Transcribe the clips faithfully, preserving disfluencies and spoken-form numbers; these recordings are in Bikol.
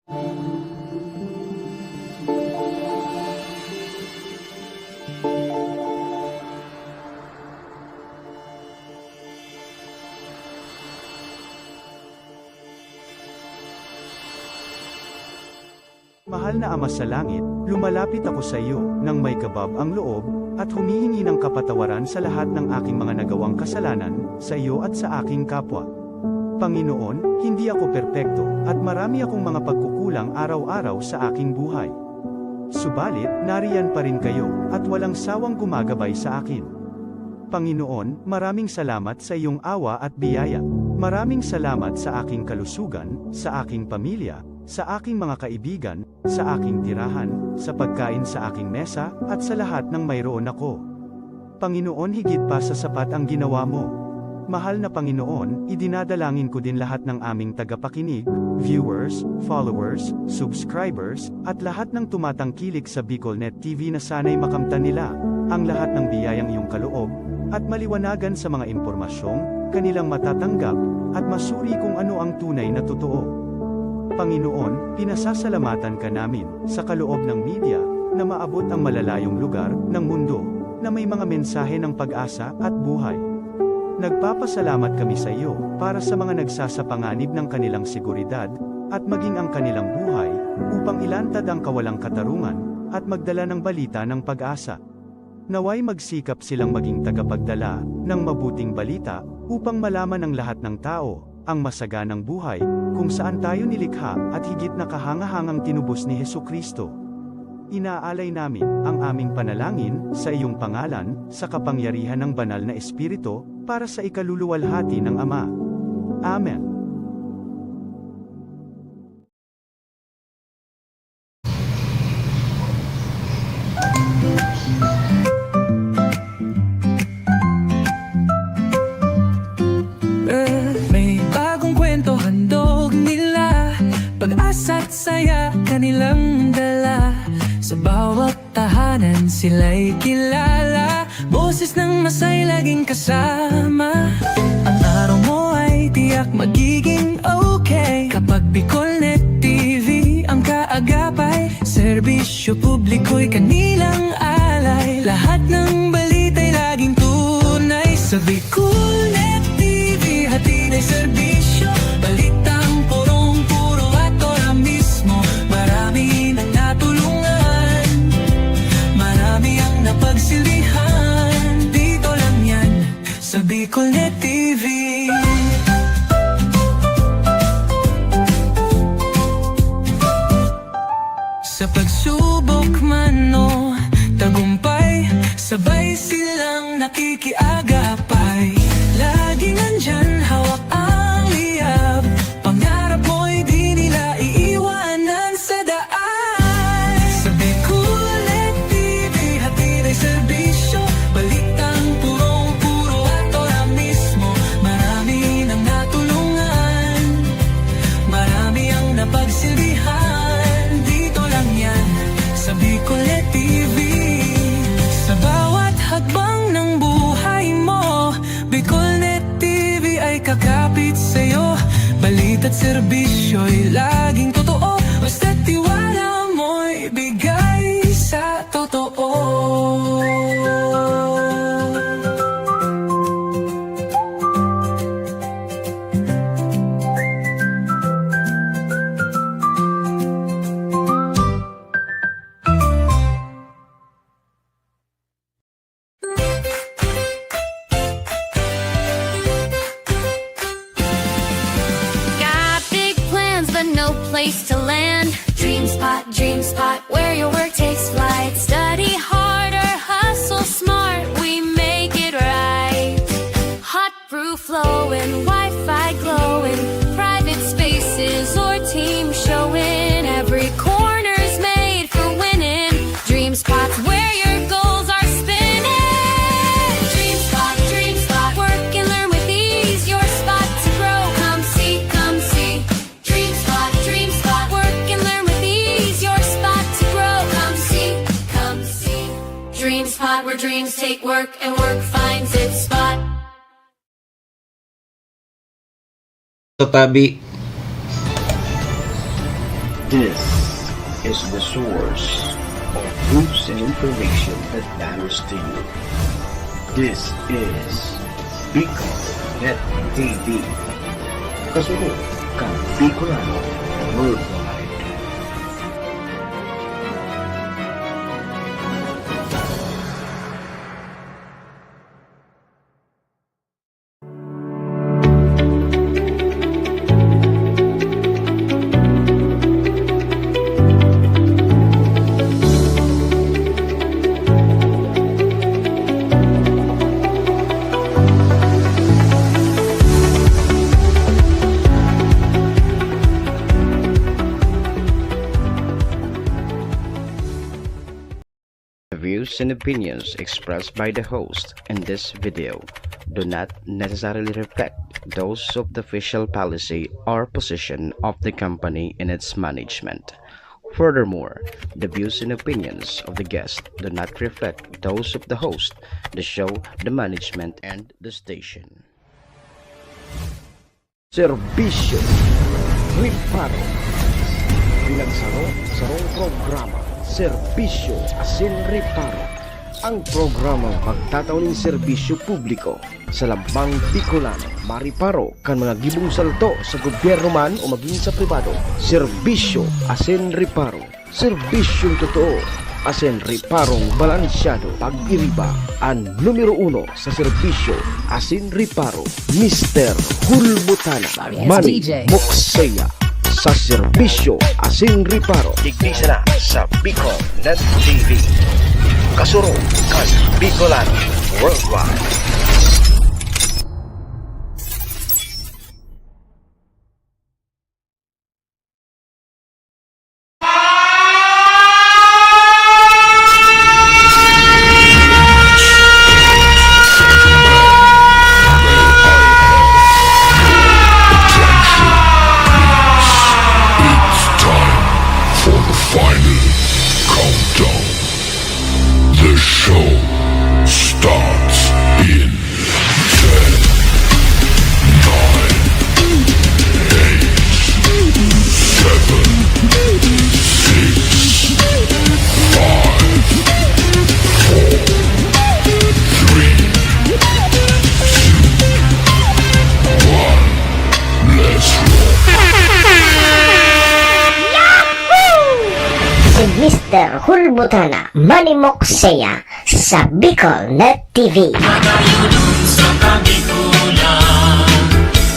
Mahal na Ama sa Langit, lumalapit ako sa iyo nang may kabab ang loob, at humihingi ng kapatawaran sa lahat ng aking mga nagawang kasalanan, sa iyo at sa aking kapwa. Panginoon, hindi ako perpekto, at marami akong mga pagkukulang araw-araw sa aking buhay. Subalit, nariyan pa rin kayo, at walang sawang gumagabay sa akin. Panginoon, maraming salamat sa iyong awa at biyaya. Maraming salamat sa aking kalusugan, sa aking pamilya, sa aking mga kaibigan, sa aking tirahan, sa pagkain sa aking mesa, at sa lahat ng mayroon ako. Panginoon, higit pa sa sapat ang ginawa mo. Mahal na Panginoon, idinadalangin ko din lahat ng aming tagapakinig, viewers, followers, subscribers, at lahat ng tumatangkilik sa BicolNet T V na sana'y makamtan nila ang lahat ng biyayang iyong kaloob at maliwanagan sa mga impormasyong kanilang matatanggap at masuri kung ano ang tunay na totoo. Panginoon, pinasasalamatan ka namin sa kaloob ng media na maabot ang malalayong lugar ng mundo na may mga mensahe ng pag-asa at buhay. Nagpapasalamat kami sa iyo para sa mga nagsasapanganib ng kanilang seguridad at maging ang kanilang buhay upang ilantad ang kawalang katarungan at magdala ng balita ng pag-asa. Naway magsikap silang maging tagapagdala ng mabuting balita upang malaman ng lahat ng tao ang masaganang buhay kung saan tayo nilikha at higit na kahangahangang tinubos ni Jesu-Cristo. Inaalay namin ang aming panalangin sa iyong pangalan, sa kapangyarihan ng Banal na Espiritu, para sa ikaluluwalhati ng Ama. Amen. May bagong kwento handog nila, pag-asa at saya kanilang dala. Sa bawat tahanan sila'y kilala, boses ng masay laging kasama. Ang araw mo ay tiyak magiging okay kapag BicolNet T V ang kaagapay. Serbisyo publiko'y kanilang alay, lahat ng balita'y laging tunay. Sa BicolNet T V, hatid ay serbisyo, balitang purong-puro at ora mismo. Marami nang natulungan, marami ang napagsilbihan. Dito lang yan, sa BicolNet T V. Sa pagsubok man o tagumpay, sabay silang nakikiagapay. Laging nandyan, hawak ang liyab, pangarap mo'y di nila iiwanan sa daan. Sa BicolNet T V, hatid ay serbisyo, balitang purong-puro at ora mismo. Marami nang natulungan, marami ang napagsilbihan. Dito lang yan, sa BicolNet T V. Sa bawat hakbang ng buhay mo, BicolNet T V ay kakapit sa'yo. Balita't serbisyo'y laging totoo, basta't tiwala mo'y bigay sa totoo. Got big plans, but no place to land. DreamSpot, DreamSpot, where your work takes flight. Study hard or hustle smart, we make it right. Hot brew flowing, Wi-Fi glowing, private spaces or team showing. Every corner's made for winning. DreamSpot's where your goals are spinning. DreamSpot, DreamSpot, work and learn with ease. Your spot to grow. Come see, come see. DreamSpot, DreamSpot, work and learn with ease. Your spot to grow. Come see, come see. DreamSpot, where dreams take work and work finds its spot. Sa tabi. This is the source of news and information that matters to you. This is Bicol Net T V. Kasunod kan Bicolano Worldwide. The views and opinions expressed by the host in this video do not necessarily reflect those of the official policy or position of the company and its management. Furthermore, the views and opinions of the guest do not reflect those of the host, the show, the management, and the station. Serbisyo, reparo. Bilang saro sa sarong programa, serbisyo asin reparo. Ang programang magtatao nin serbisyo publiko sa lambang Bicolano, mareparo kan mga gibong salto sa gobyerno man o magin sa pribado. Serbisyo asin reparo. Serbisyong totoo asin reparong balansyado. Pag-iriba an numero uno sa serbisyo asin reparo, Mister Hulbutana, Sorry, it's Manny D J. Moksea, sa serbisyo asin reparo. Digdi sana sa Bicol Net T V. Kasurog kan Bicolano Worldwide. It's time for the final countdown. The show starts in ten, nine, eight, seven, six, five, four, three, two, one. Let's roll. Si Mister Hulbutana, Manny Moksea, sa Bicol Net T V. Magayunon sa Kabikulan,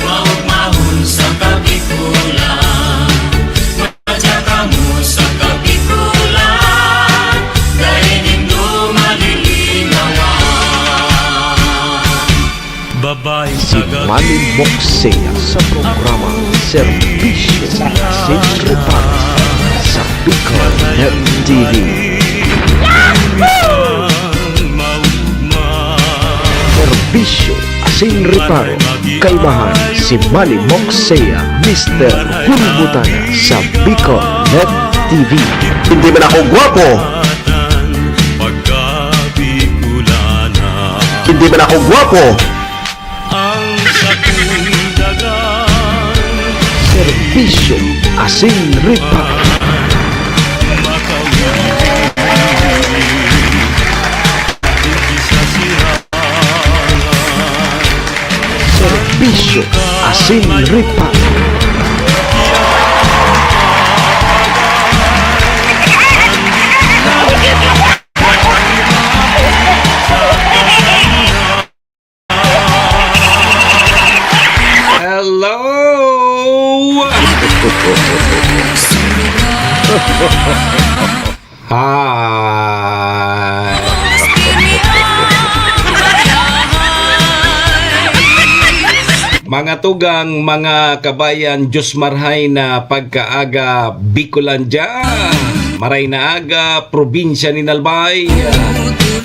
maugmahon sa Kabikulan, madya kamo sa Kabikulan, dai nindo malilinawan. Babaeng Si taga Manny Moksea sa programa Serbisyo asin Reparo sa Bicol Net T V. Serbisyo asin Reparo, kaimahan si Manny Moksea, Mister Hulbutana sa Bicol Net T V. Hindi man ako gwapo. Hindi man ako gwapo. Ang sakong dagang Serbisyo asin reparo. Makauwi sa sirangan. Serbisyo asin reparo. Hello! Hi! Mga tugang, mga kabayan, Diyos marhay na pagkaaga, Bicolandia! Maray na aga, probinsya nin Albay!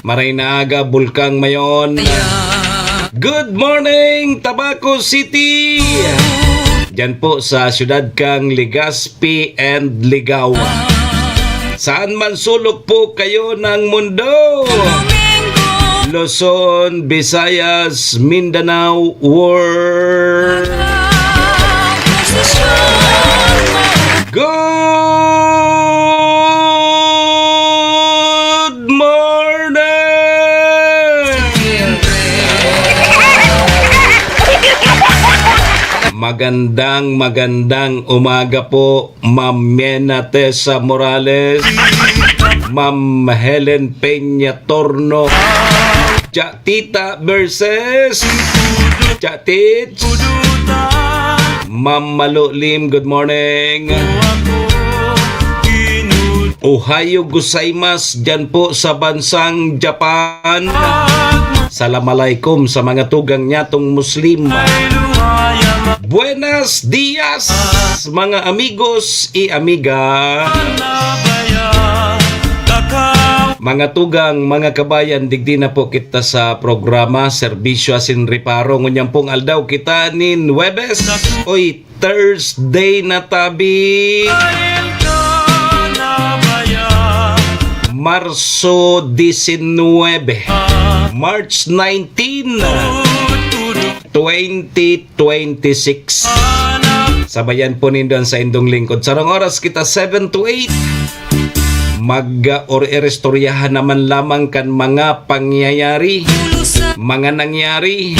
Maray na aga, Bulkang Mayon! Good morning, Tabaco City! Diyan po sa siyudad kang Legazpi and Ligao. Saan man sulok po kayo ng mundo? Luzon, Visayas, Mindanao, world. Good Magandang, magandang umaga po, Ma'am Mena Tessa Morales, Ma'am Helen Peña Torno, Cha Tita versus Cha Tits, Ma'am Malo Lim, good morning. Ohayo gozaimasu dyan po sa bansang Japan. Salam alaikum sa mga tugang nyatong Muslim. Buenas dias, mga amigos y amiga. Mga tugang, mga kabayan, digdi na po kita sa programa Serbisyo Asin Reparo. Ngunyan pong aldaw kita nin Huwebes. Oy, Thursday na tabi. Marso disinwebe, March nineteen, twenty twenty-six. Sabayan po nindo an saindong lingkod. Sarong oras kita, seven to eight. Mag, ah, or iristoryahan naman lamang kan mga pangyayari, mga nangyari,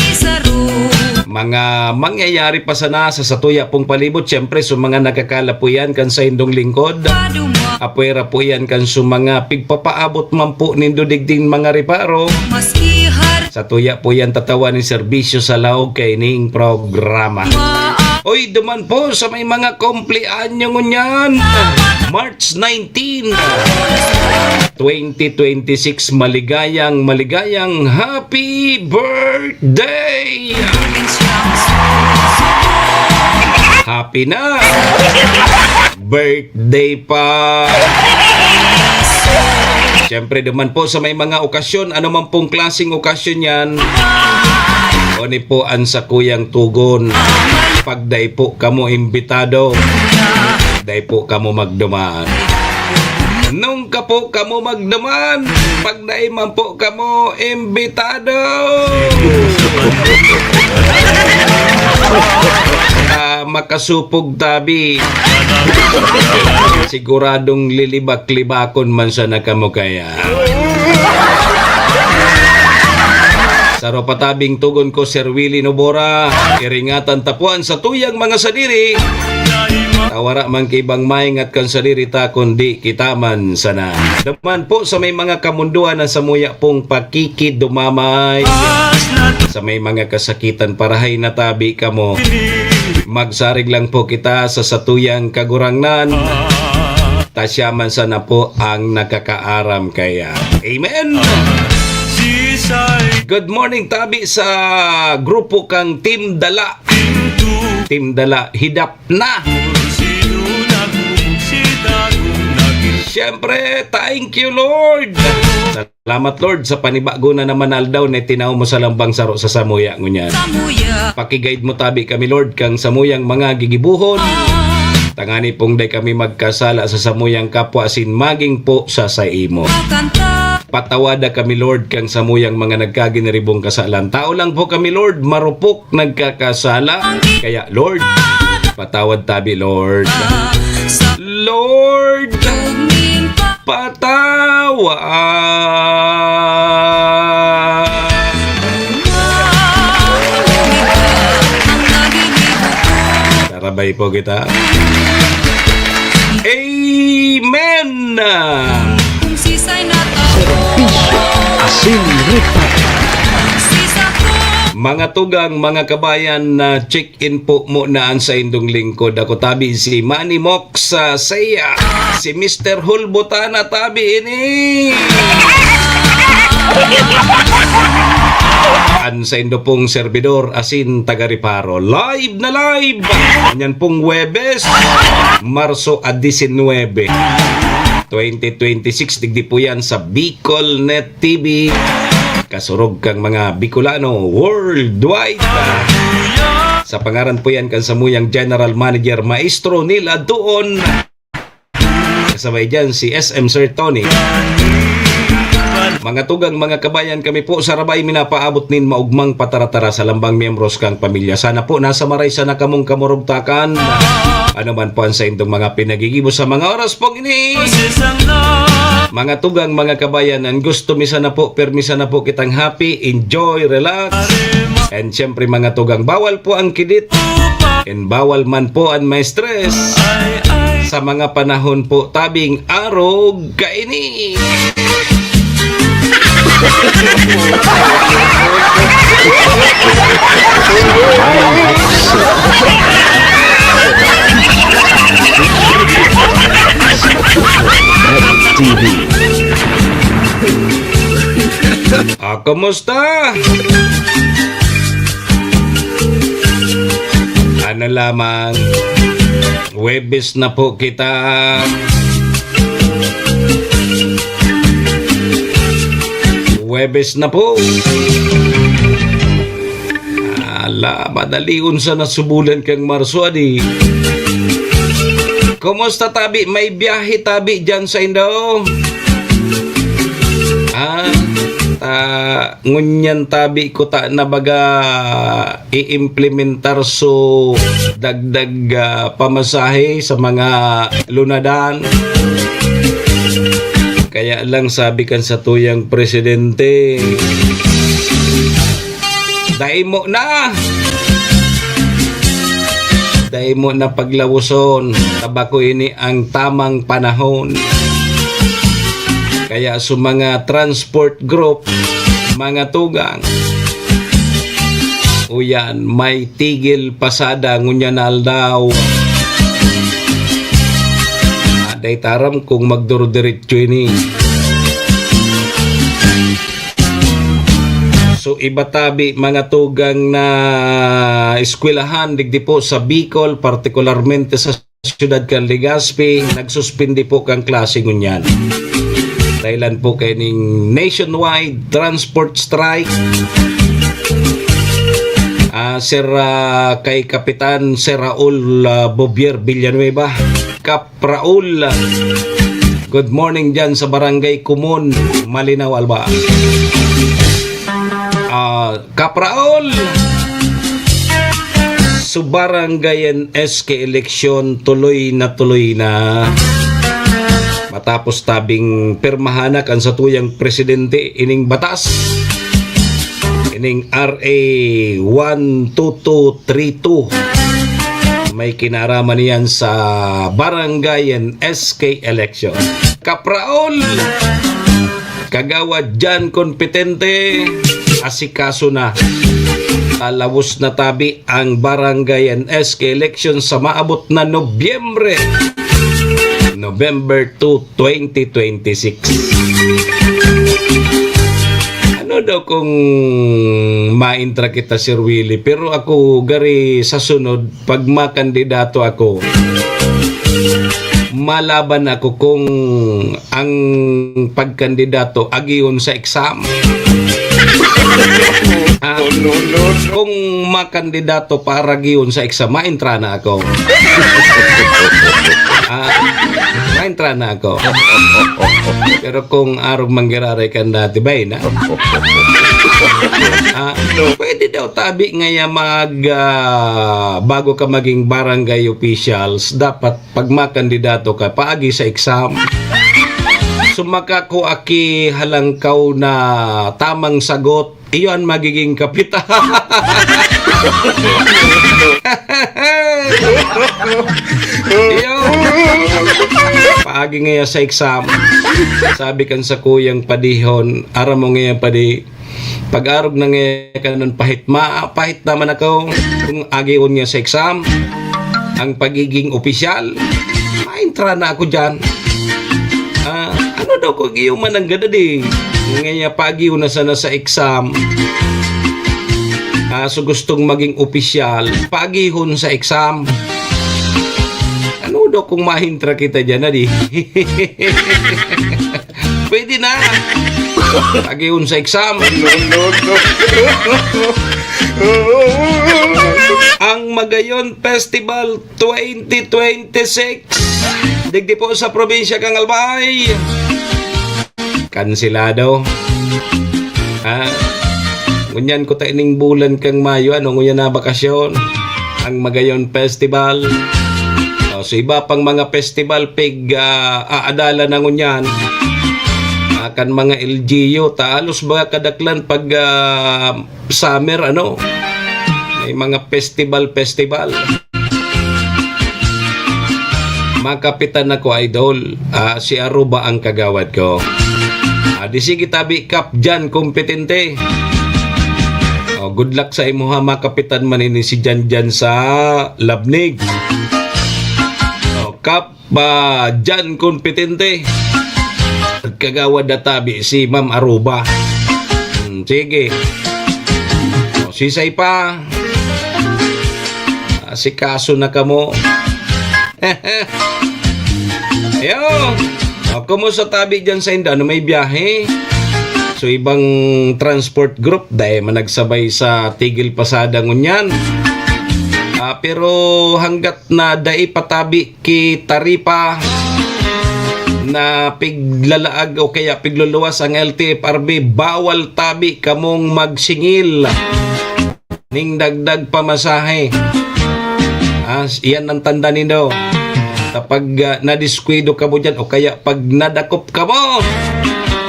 mga mangyayari pa sana sa satuya pong palibot. Siyempre, sa mga nagkakala po yan kan saindong lingkod, apwera po yan kan sa mga pigpapaabot man po nindo digding mga reparo. Satuya po yan tatawan nin serbisyo sa laog kaining programa. Oy, duman po sa may mga kumpleanyo ngunyan. March nineteen, twenty twenty-six, maligayang, maligayang happy birthday! Happy na! Birthday pa! Siyempre, duman po sa may mga okasyon, ano man pong klaseng okasyon yan, oni po an sakuyang tugon. Pag dai po kamo imbitado, dai po kamo magduman. Nung ka po kamo magduman, pag dai man po kamo imbitado. Ah, makasupog tabi. Siguradong lilibak-libakon man sana kamo kaya. Saro pa tabing tugon ko, Sir Willie Nobora. Iringatan tapuan sa tuyang mga sadiri. Tawara man kay bang maingat kan sadiri ta, kundi kita man sana. Duman po sa may mga kamunduan na samuya pong pakikidumamay. Sa may mga kasakitan, parahay na tabi kamo. Magsarig lang po kita sa satuyang Kagurangnan. Ta siya man sana po ang nakakaaram kaya. Amen! Good morning, tabi sa grupo kang Team Dala. Team Dala, hidap na. Siyempre, thank you, Lord. Salamat, Lord, sa panibago na naman na aldaw na itinaw mo sa lambang saro sa samuya ngunyan. Samuya. Paki-guide mo tabi kami, Lord, kang samuyang mga gigibuhon. Tangani pong dai kami magkasala sa samuyang kapwa asin magin po sa saimo. Patawada kami, Lord, kang samuyang mga nagkaginiribong kasalan. Tao lang po kami, Lord, marupok nagkakasala. Kaya, Lord, patawad tabi, Lord. Lord, patawad. Sarabay po kita. Amen! Asin Ripa. Mga tugang, mga kabayan, na check-in po muna an saindong lingkod. Ako tabi si Manny Mox, ah, Saya, si Mister Hulbutana tabi ini. An saindo pong servidor, asin taga Reparo. Live na live! Yan pong Huwebes, Marso a disinwebe, twenty twenty-six. Digdi po yan sa Bicol Net T V. Kasurog kang mga Bicolano worldwide. Sa pangaran po yan kan samuyang General Manager, Maestro Neil Adtuon. Kasabay dyan si S M Sir Tony. Mga tugang, mga kabayan, kami po sa Rabay minapaabot nin maugmang pataratara sa lambang miyembros kang pamilya. Sana po nasa maray sana kamong kamurugtakan. Ano man po ang saindong mga pinagigibo sa mga oras pong ini. Mga tugang, mga kabayan, ang gusto mi sana po, permi sana po kitang happy, enjoy, relax. And syempre, mga tugang, bawal po ang kidit. And bawal man po ang ma-stress sa mga panahon po tabing arog kaini. T V. Ah, kumusta? Ano lamang, Huwebes na po kita. Huwebes na po. Ala, madalion sa nasubulan kang Marso, adi. Kumusta, tabi? May biyahe, tabi, dyan sa Indo? Ah, ta, ngunyan, tabi, kuta na baga iimplementar so dagdag, ah, pamasahe sa mga lunadan. Kaya lang, sabi kan satuyang presidente, "Dai mo na! Dai mo na paglawoson, ta bako ini ang tamang panahon." Kaya sa mga transport group, mga tugang, uyan, may tigil pasada ngunyan na aldaw. Ah, dai ta aram kung magdurudiretso ini. So, iba tabi, mga tugang na eskwelahan digdi po sa Bicol, partikularmente sa siyudad kan Legazpi, nagsuspindi po kan klase ngunyan. Dahilan po kaining nationwide transport strike. Ah, Sir, ah, kay Kapitan Sir Raul, ah, Bobier Villanueva. Kap Raul, good morning dyan sa Barangay Kumon, Malinaw, Alba. Ah, Kap Raul! So, Barangay and S K eleksyon, tuloy na tuloy na. Matapos tabing pirmahan na kan satuyang presidente ining batas, ining R A one two two three two. May kinaraman niyan sa Barangay and S K election. Kap Raul! Kagawad Jan Competente, asikaso na. Talawos na tabi ang Barangay and S K election sa maabot na Nobyembre. November two, twenty twenty-six. Ano daw kung maentra kita, Sir Willie? Pero ako, gari sa sunod, pag makandidato ako, malaban ako kung ang pagkandidato agion sa exam. Ah, kung makandidato para agion sa exam, maentra na ako. Ah, maentra na ako. Pero kung arog manggiraray kan dati, bay na. Ah, pwede daw tabi ngaya mag, ah, bago ka maging barangay officials, dapat pag makandidato ka, paagi sa exam. So, makakua ki halangkaw na tamang sagot, iyo an magiging kapitan. Iyo. Paagi ngaya sa exam, sabi kan sakuyang padihon, "Aram mo ngaya, padi, pag-arog na ngaya kanon, pahit ma-, pahit naman ako kung agion niya sa exam ang pagiging opisyal. Maentra na ako diyan." Ah, ano daw kung iyo man ang gadadi? Ngaya pag-iyo na sana sa exam. Ah, so gustong maging opisyal, pag-ihon sa exam. Ano daw kung maentra kita diyan, adi? Pwede na. Pag-ihon sa exam. No, no, no. Ang Magayon Festival twenty twenty-six. Digdi po sa probinsya kan Albay. Kanselado. Ha? Ngunyan kuta ining bulan kan Mayo, ano, ngunyan na bakasyon. Ang Magayon Festival. O, so iba pang mga festival, pig, ah, aadala na ngunyan. Ah, kan mga L G U, ta halos baga kadaklan pag, ah, summer, ano, may mga festival, festival. Makapitan ako, idol. Ah, si Aruba ang kagawad ko. Ah, di sige tabi, Kap Jan, kompetente. Oh, good luck sa imo ha, makapitan man ini si Jan Jan sa Labnig. Oh, Kap, ba, Jan, kompetente. Kagawad na tabi, si Ma'am Aruba. Hmm, sige. Oh, sisay pa. Asikaso na kamo. Ayun. O, kumusta tabi dyan sa inda? Ano, may biyahe? So, ibang transport group, dahil man nagsabay sa Tigil Pasada ngunyan. Ah, pero hanggat na dai patabi ki taripa na piglalaag o kaya pigluluwas ang L T F R B, bawal tabi kamong magsingil ning dagdag pamasahe. Ah, iyan ang tanda nindo. Kapag, ah, nadiskuido kamo dyan o kaya pag nadakop kamo,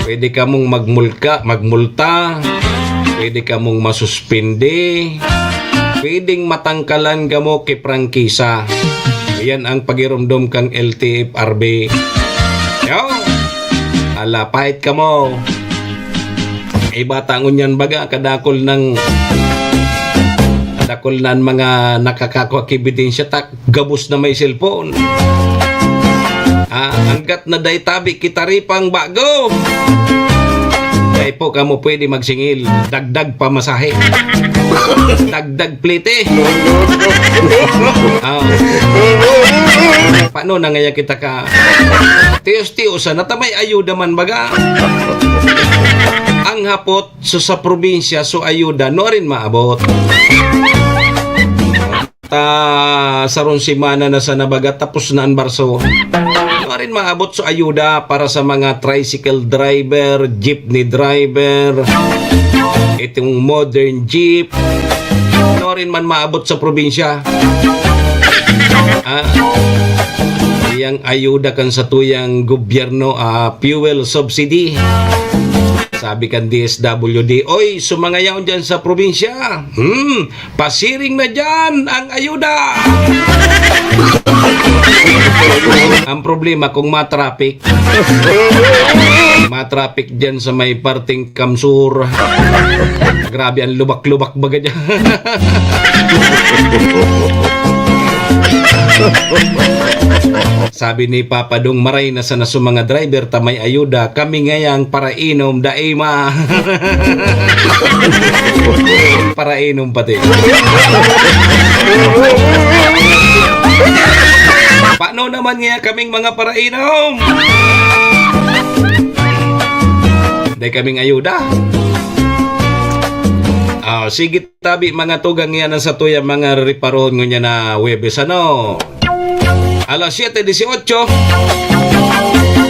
pwede kamong magmulka, magmulta, pwede kamong masuspindi, pwedeng matangkalan kamo ki prangkisa. Iyan ang pagiromdom kang L T F R B. Yo! Ala, pahit kamo. Iba ta ngunyan baga, kadakol ng, kadakol na ang mga nakakakwa ki ebidensya, tak, gabos na may cellphone. Ah, hanggat na dai tabi ki taripang bago, dai po kamo pwede magsingil. Dagdag pamasahe. Dagdag plete. Ah. Paano na ngaya kita ka? Tiyos-tiyosan na ta may ayuda man baga. Ang hapot, so sa probinsya, so ayuda, nuarin maabot. Ta, sarong semana na sana baga, tapos na ang Marso. Nuarin maabot, so ayuda para sa mga tricycle driver, jeepney driver, itong modern jeep. Nuarin man maabot sa probinsya. Ah, iyang ayuda kan satuyang gobyerno, ah, fuel subsidy. Sabi kan D S W D, "Oy, so mga yaon dyan sa probinsya, hmm, pasiring na dyan ang ayuda." Ang problema kung matraffic. Matraffic dyan sa may parting Kamsur. Grabe ang lubak-lubak baga dyan. Sabi ni Papa Dong, "Maray na sana sa mga driver ta may ayuda. Kami ngayang parainom, daima." Parainom pati. Paano naman nga kaming mga parainom? Dai kaming ayuda. Ah, sige tabi, mga tugang, yan ang satuyang mga riparon ngunyan na Huwebes, ano? Alas siyete dieciocho.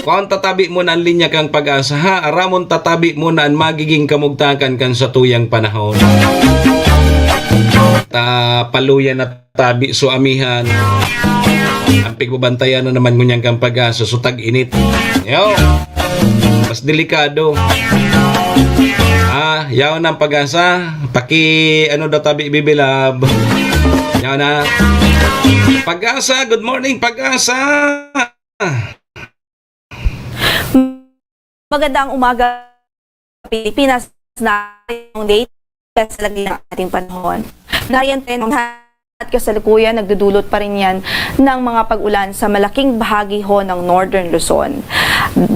Kung tatabi mo na ang linya kang Pag-asa, ha? Aramon tatabi mo na ang magiging kamugtakan kan satuyang panahon. Ta paluya na tabi so amihan. Ang pigbabantayan na naman ngunyan kang Pag-asa, so tag-init. Yo. Mas delikado. Ah, yaon ang Pag-asa. Paki, ano daw tabi, Bibi Love. Yaon na. Pag-asa, good morning, Pag-asa. Magandang umaga, Pilipinas, na yung date sa lagay ng ating panahon. Nariyan tayo ng at kasalukuyan, nagdudulot pa rin yan ng mga pag-ulan sa malaking bahagi ho ng Northern Luzon.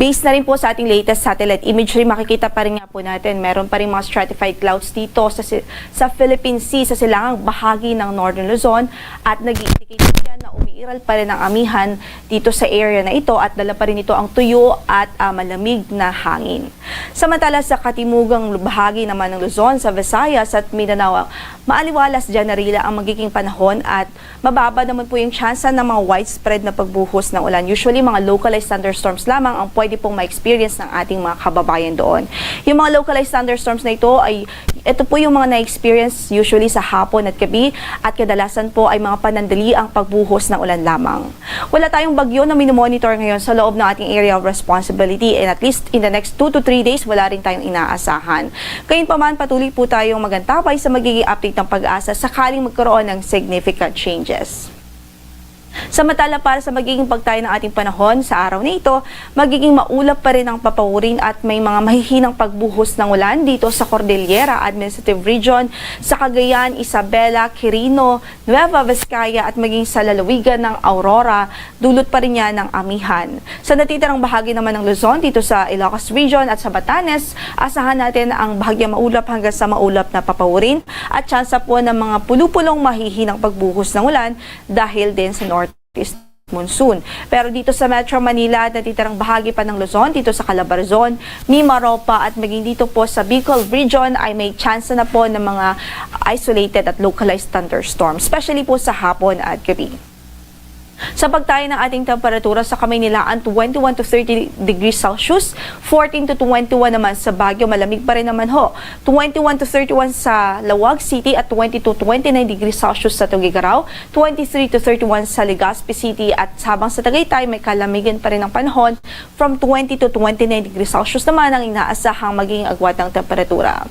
Based na rin po sa ating latest satellite imagery, makikita pa rin nga po natin, meron pa rin mga stratified clouds dito sa, si- sa Philippine Sea, sa silangang bahagi ng Northern Luzon, at nag-i-indicate po yan na umiiral pa rin ang amihan dito sa area na ito at dala pa rin ito ang tuyo at, ah, malamig na hangin. Samantala, sa katimugang bahagi naman ng Luzon, sa Visayas at Mindanao, maaliwalas dyan na rila ang magiging panahon at mababa naman po yung tsansa ng mga widespread na pagbuhos ng ulan. Usually, mga localized thunderstorms lamang ang pwede pong ma-experience ng ating mga kababayan doon. Yung mga localized thunderstorms na ito ay, ito po yung mga na-experience usually sa hapon at gabi at kadalasan po ay mga panandaliang pagbuhos ng ulan lamang. Wala tayong bagyo na minomonitor ngayon sa loob ng ating area of responsibility, and at least in the next two to three days, wala rin tayong inaasahan. Gayunpaman, patuloy po tayong magantabay sa magiging update ng Pag-asa sakaling magkaroon ng significant changes. Samantala, para sa magiging pagtayo ng ating panahon sa araw na ito, magiging maulap pa rin ang papaurin at may mga mahihinang pagbuhos ng ulan dito sa Cordillera Administrative Region, sa Cagayan, Isabela, Quirino, Nueva Vizcaya at maging sa lalawigan ng Aurora, dulot pa rin yan ng amihan. Sa natitirang bahagi naman ng Luzon, dito sa Ilocos Region at sa Batanes, asahan natin ang bahagyang maulap hanggang sa maulap na papaurin at tsansa po ng mga pulupulong mahihinang pagbuhos ng ulan dahil din sa northeast monsoon. Pero dito sa Metro Manila at natitirang bahagi pa ng Luzon, dito sa Calabarzon, Mimaropa at maging dito po sa Bicol Region ay may tsansa na po ng mga isolated at localized thunderstorms, especially po sa hapon at gabi. Sa pagtayo ng ating temperatura, sa Kamaynilaan, twenty-one to thirty degrees Celsius, fourteen to twenty-one naman sa Baguio, malamig pa rin naman ho, twenty-one to thirty-one sa Laoag City at twenty to twenty-nine degrees Celsius sa Tuguegarao, twenty-three to thirty-one sa Legazpi City, at habang sa Tagaytay, may kalamigan pa rin ang panahon, from twenty to twenty-nine degrees Celsius naman ang inaasahang magiging agwat ng temperatura.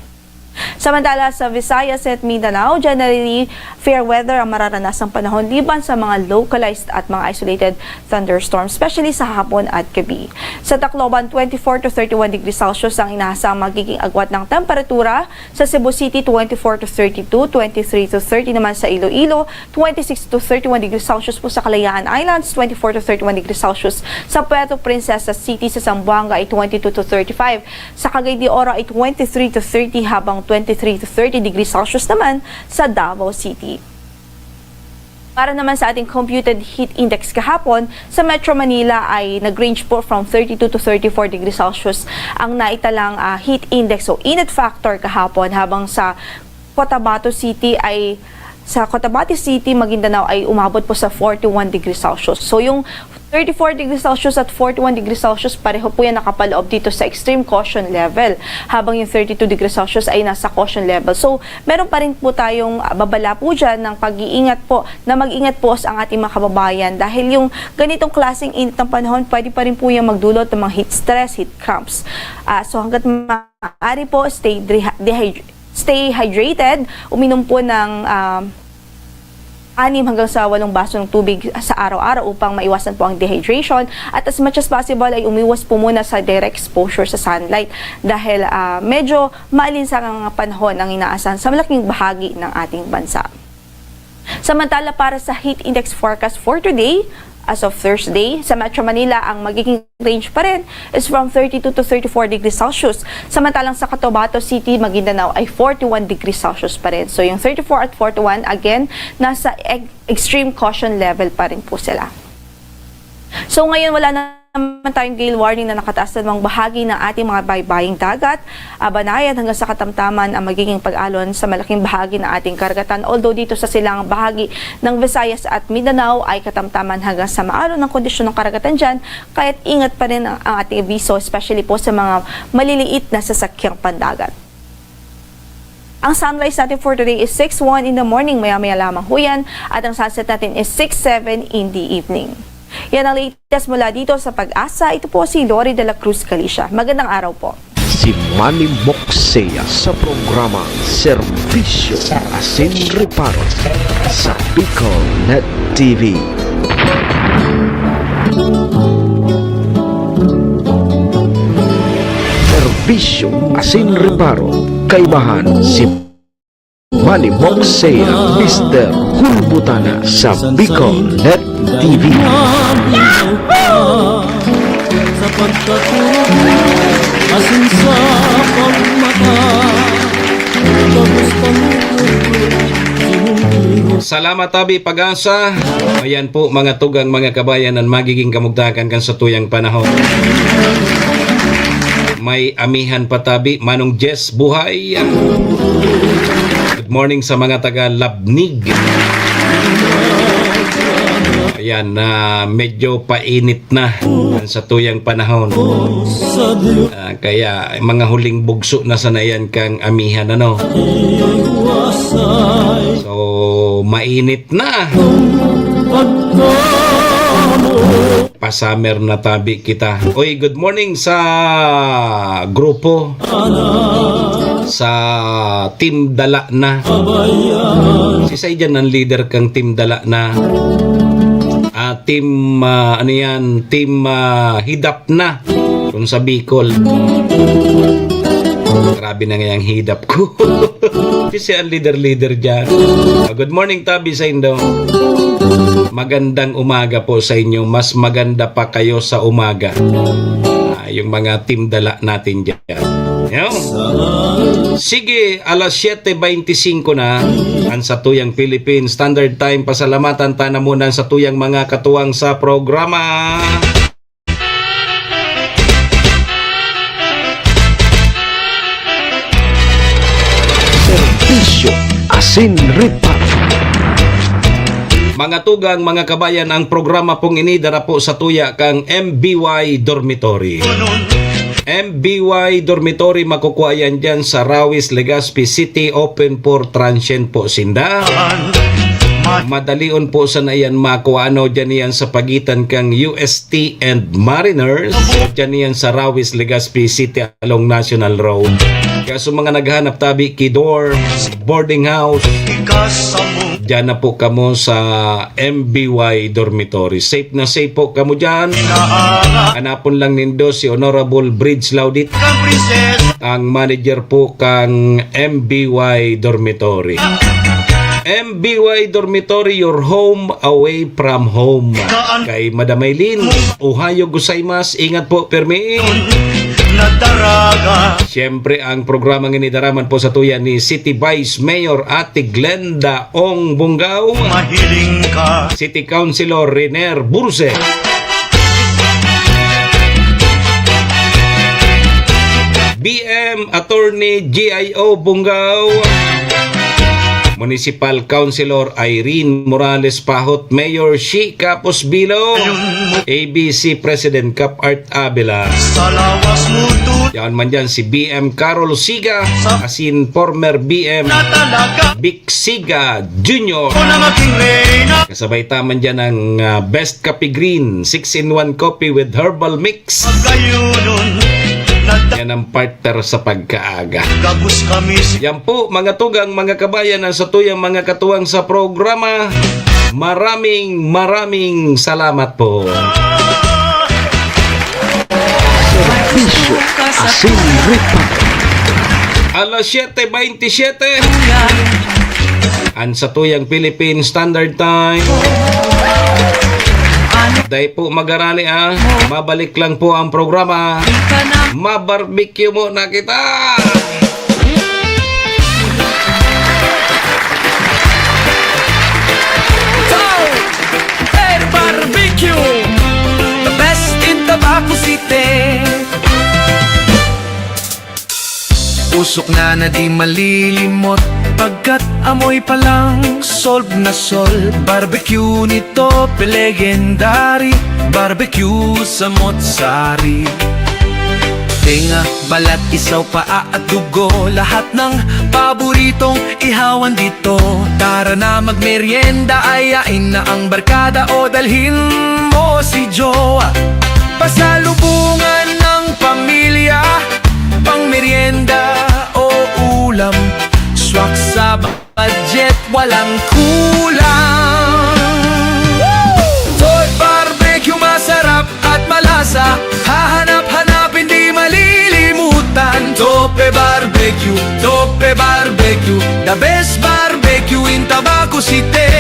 Samantala, sa Visayas at Mindanao, generally fair weather ang mararanasang panahon liban sa mga localized at mga isolated thunderstorms, especially sa hapon at gabi. Sa Tacloban, twenty-four to thirty-one degrees Celsius ang inaasahang magiging agwat ng temperatura. Sa Cebu City, twenty-four to thirty-two, twenty-three to thirty naman sa Iloilo, twenty-six to thirty-one degrees Celsius po sa Kalayaan Islands, twenty-four to thirty-one degrees Celsius sa Puerto Princesa City, sa Zamboanga ay twenty-two to thirty-five, sa Cagayan de Oro ay twenty-three to thirty, habang twenty-three to thirty degrees Celsius naman sa Davao City. Para naman sa ating computed heat index kahapon, sa Metro Manila ay nag-range po from thirty-two to thirty-four degrees Celsius ang naitalang, ah, heat index o init factor kahapon, habang sa Cotabato City ay, sa Cotabato City, Maguindanao ay umabot po sa forty-one degrees Celsius. So, yung thirty-four degrees Celsius at forty-one degrees Celsius, pareho po yan nakapaloob dito sa extreme caution level, habang yung thirty-two degrees Celsius ay nasa caution level. So, meron pa rin po tayong, ah, babala po dyan ng pag-iingat po, na mag-ingat po ang ating mga kababayan, dahil yung ganitong klaseng init ng panahon, pwede pa rin po yung magdulot ng mga heat stress, heat cramps. Ah, so, hanggat maaari po, stay dehy-, dehy-, stay hydrated, uminom po ng, ah, anim hanggang sa walong baso ng tubig sa araw-araw upang maiwasan po ang dehydration. At as much as possible ay umiwas po muna sa direct exposure sa sunlight, dahil, ah, medyo maalinsangang panahon ang inaasahan sa malaking bahagi ng ating bansa. Samantala, para sa heat index forecast for today, as of Thursday, sa Metro Manila, ang magiging range pa rin is from thirty-two to thirty-four degrees Celsius. Samantalang sa Cotabato City, Maguindanao ay forty-one degrees Celsius pa rin. So, yung thirty-four at forty-one, again, nasa eg-, extreme caution level pa rin po sila. So, ngayon, wala naman tayong gale warning na nakataas na namang bahagi ng ating mga baybaying dagat. Ah, banayad hanggang sa katamtaman ang magiging pag-alon sa malaking bahagi ng ating karagatan. Although dito sa silangang bahagi ng Visayas at Mindanao ay katamtaman hanggang sa maalon ang kondisyon ng karagatan dyan, kaya't ingat pa rin ang, ang ating abiso, especially po sa mga maliliit na sasakyang pandagat. Ang sunrise natin for today is six one in the morning, maya-maya lamang ho yan, at ang sunset natin is six seven in the evening. Yan ang latest mula dito sa Pag-asa. Ito po si Lori de la Cruz Galicia. Magandang araw po. Si Manny Moxea sa programang Serbisyo Asin Reparo sa Bicol Net T V. Serbisyo Asin Reparo, kaibahan si Manny Moxea, Mister Hulbutana sa Bicol Net T V. Sa pagkatulog mo, asin sa pagmata, pagustang mo, sinunod. Salamat, Tabi Pag-asa. Ayan po, mga tugang, mga kabayan, ang magiging kamugtakan kan sa tuyang panahon. May amihan pa, Tabi. Manong Jess, buhay. Good morning sa mga taga Labnig. Ayan, na medyo painit na ang sa tuyang panahon. Ah, kaya mga huling bugso na sana yan kang amihan, ano? So, mainit na. Pa-summer na tabi kita. Oy, good morning sa grupo. Sa Team Dala Na. Si Saijan ang leader kang Team Dala Na. Ah, team, ah, ano yan? Team, ah, hidap na. Kung sa Bicol. Grabe na ngayang hidap ko. Kasi ang leader-leader dyan. Ah, good morning, Tabi, sa Indo. Magandang umaga po sa inyo. Mas maganda pa kayo sa umaga. Ah, yung mga team dala natin dyan. Yo. Sige, alas siyete beintisinko na, ang satuyang Philippine Standard Time. Pasalamatan ta na muna ang satuyang mga katuwang sa programa. Serbisyo asin repaso. Mga tugang, mga kabayan, ang programa pong ini dara po sa tuya kang M B Y Dormitory. M B Y Dormitory, makukuha yan dyan sa Rawis, Legazpi City, open for transient po sinda. Madalion po sana yan makuha, ano, dyan yan sa pagitan kang U S T and Mariners. Dyan yan sa Rawis, Legazpi City along National Road. Kaya sa mga naghahanap tabi ki dorm, boarding house, dyan na po kamo sa M B Y Dormitory. Safe na safe po kamo dyan. Hanapon lang nindo si Honorable Bridge Laudit, ang manager po kang M B Y Dormitory. M B Y Dormitory, your home away from home. Kay Madam Aileen, ohayo gozaimasu, ingat po, permi. Siyempre, ang programang ini dara man po sa tuya ni City Vice Mayor Ate Glenda Ong Bungao, Mahiling ka. City Councilor Riner Burse, B M Attorney G I O Bungao, Municipal Councilor Irene Morales Pahot, Mayor Shi Capos Bilo, A B C President Cap Art Avila. Sa lawas mo tu- Yan man dyan si B M Carol Siga, asin former B M na talaga. Vic Siga Junior. Ako na maging reyna. Kasabay ta man dyan ang, ah, Best Coffee Green, six-in-one coffee with herbal mix. Magkayunon na ta- Yan ang partner sa pagkaaga. Gabos kami si- Yan po, mga tugang, mga kabayan, ang satuyang mga katuwang sa programa. Maraming, maraming salamat po. Serbisyo asin repaso. Alas siyete beintisyete. Ang satuyang Philippine Standard Time. Dai po magarali, ah. Mabalik lang po ang programa. Mabarbecue muna kita. Air Barbecue, the best in Tabaco City. Usok na na di malilimot, pagkat amoy pa lang solve na solve. Barbecue ni Tope, legendary, barbecue samot-sari. Tenga, balat, isaw, paa at dugo, lahat ng paboritong ihawan dito. Tara na magmeryenda, ayain na ang barkada o dalhin mo si jowa. Pasalubungan ng pamilya, pang meryenda o ulam, swak sa budget, walang kulang. Toy Barbecue, masarap at malasa, hahanap-hanapin, di malilimutan. Tope Barbecue, Tope Barbecue, the best barbecue in Tabaco City.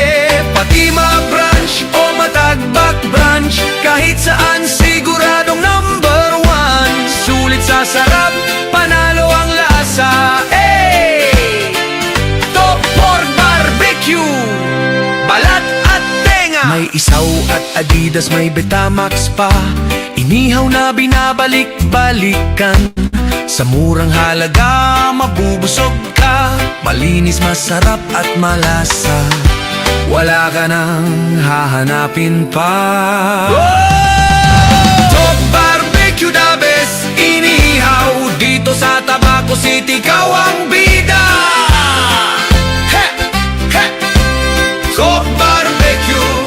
Pati ma-brunch o matagbak brunch, kahit saan siguradong number one. Sulit sa sarap, panalo ang lasa. Hey! Top Pork Barbecue, balat at tenga. May isaw at Adidas, may Betamax pa. Inihaw na binabalik-balikan. Sa murang halaga, mabubusog ka. Malinis, masarap at malasa. Wala ka nang hahanapin pa. Top Barbecue, the best inihaw. Dito sa Tabaco City, ikaw ang bida. He! He! Top Barbecue.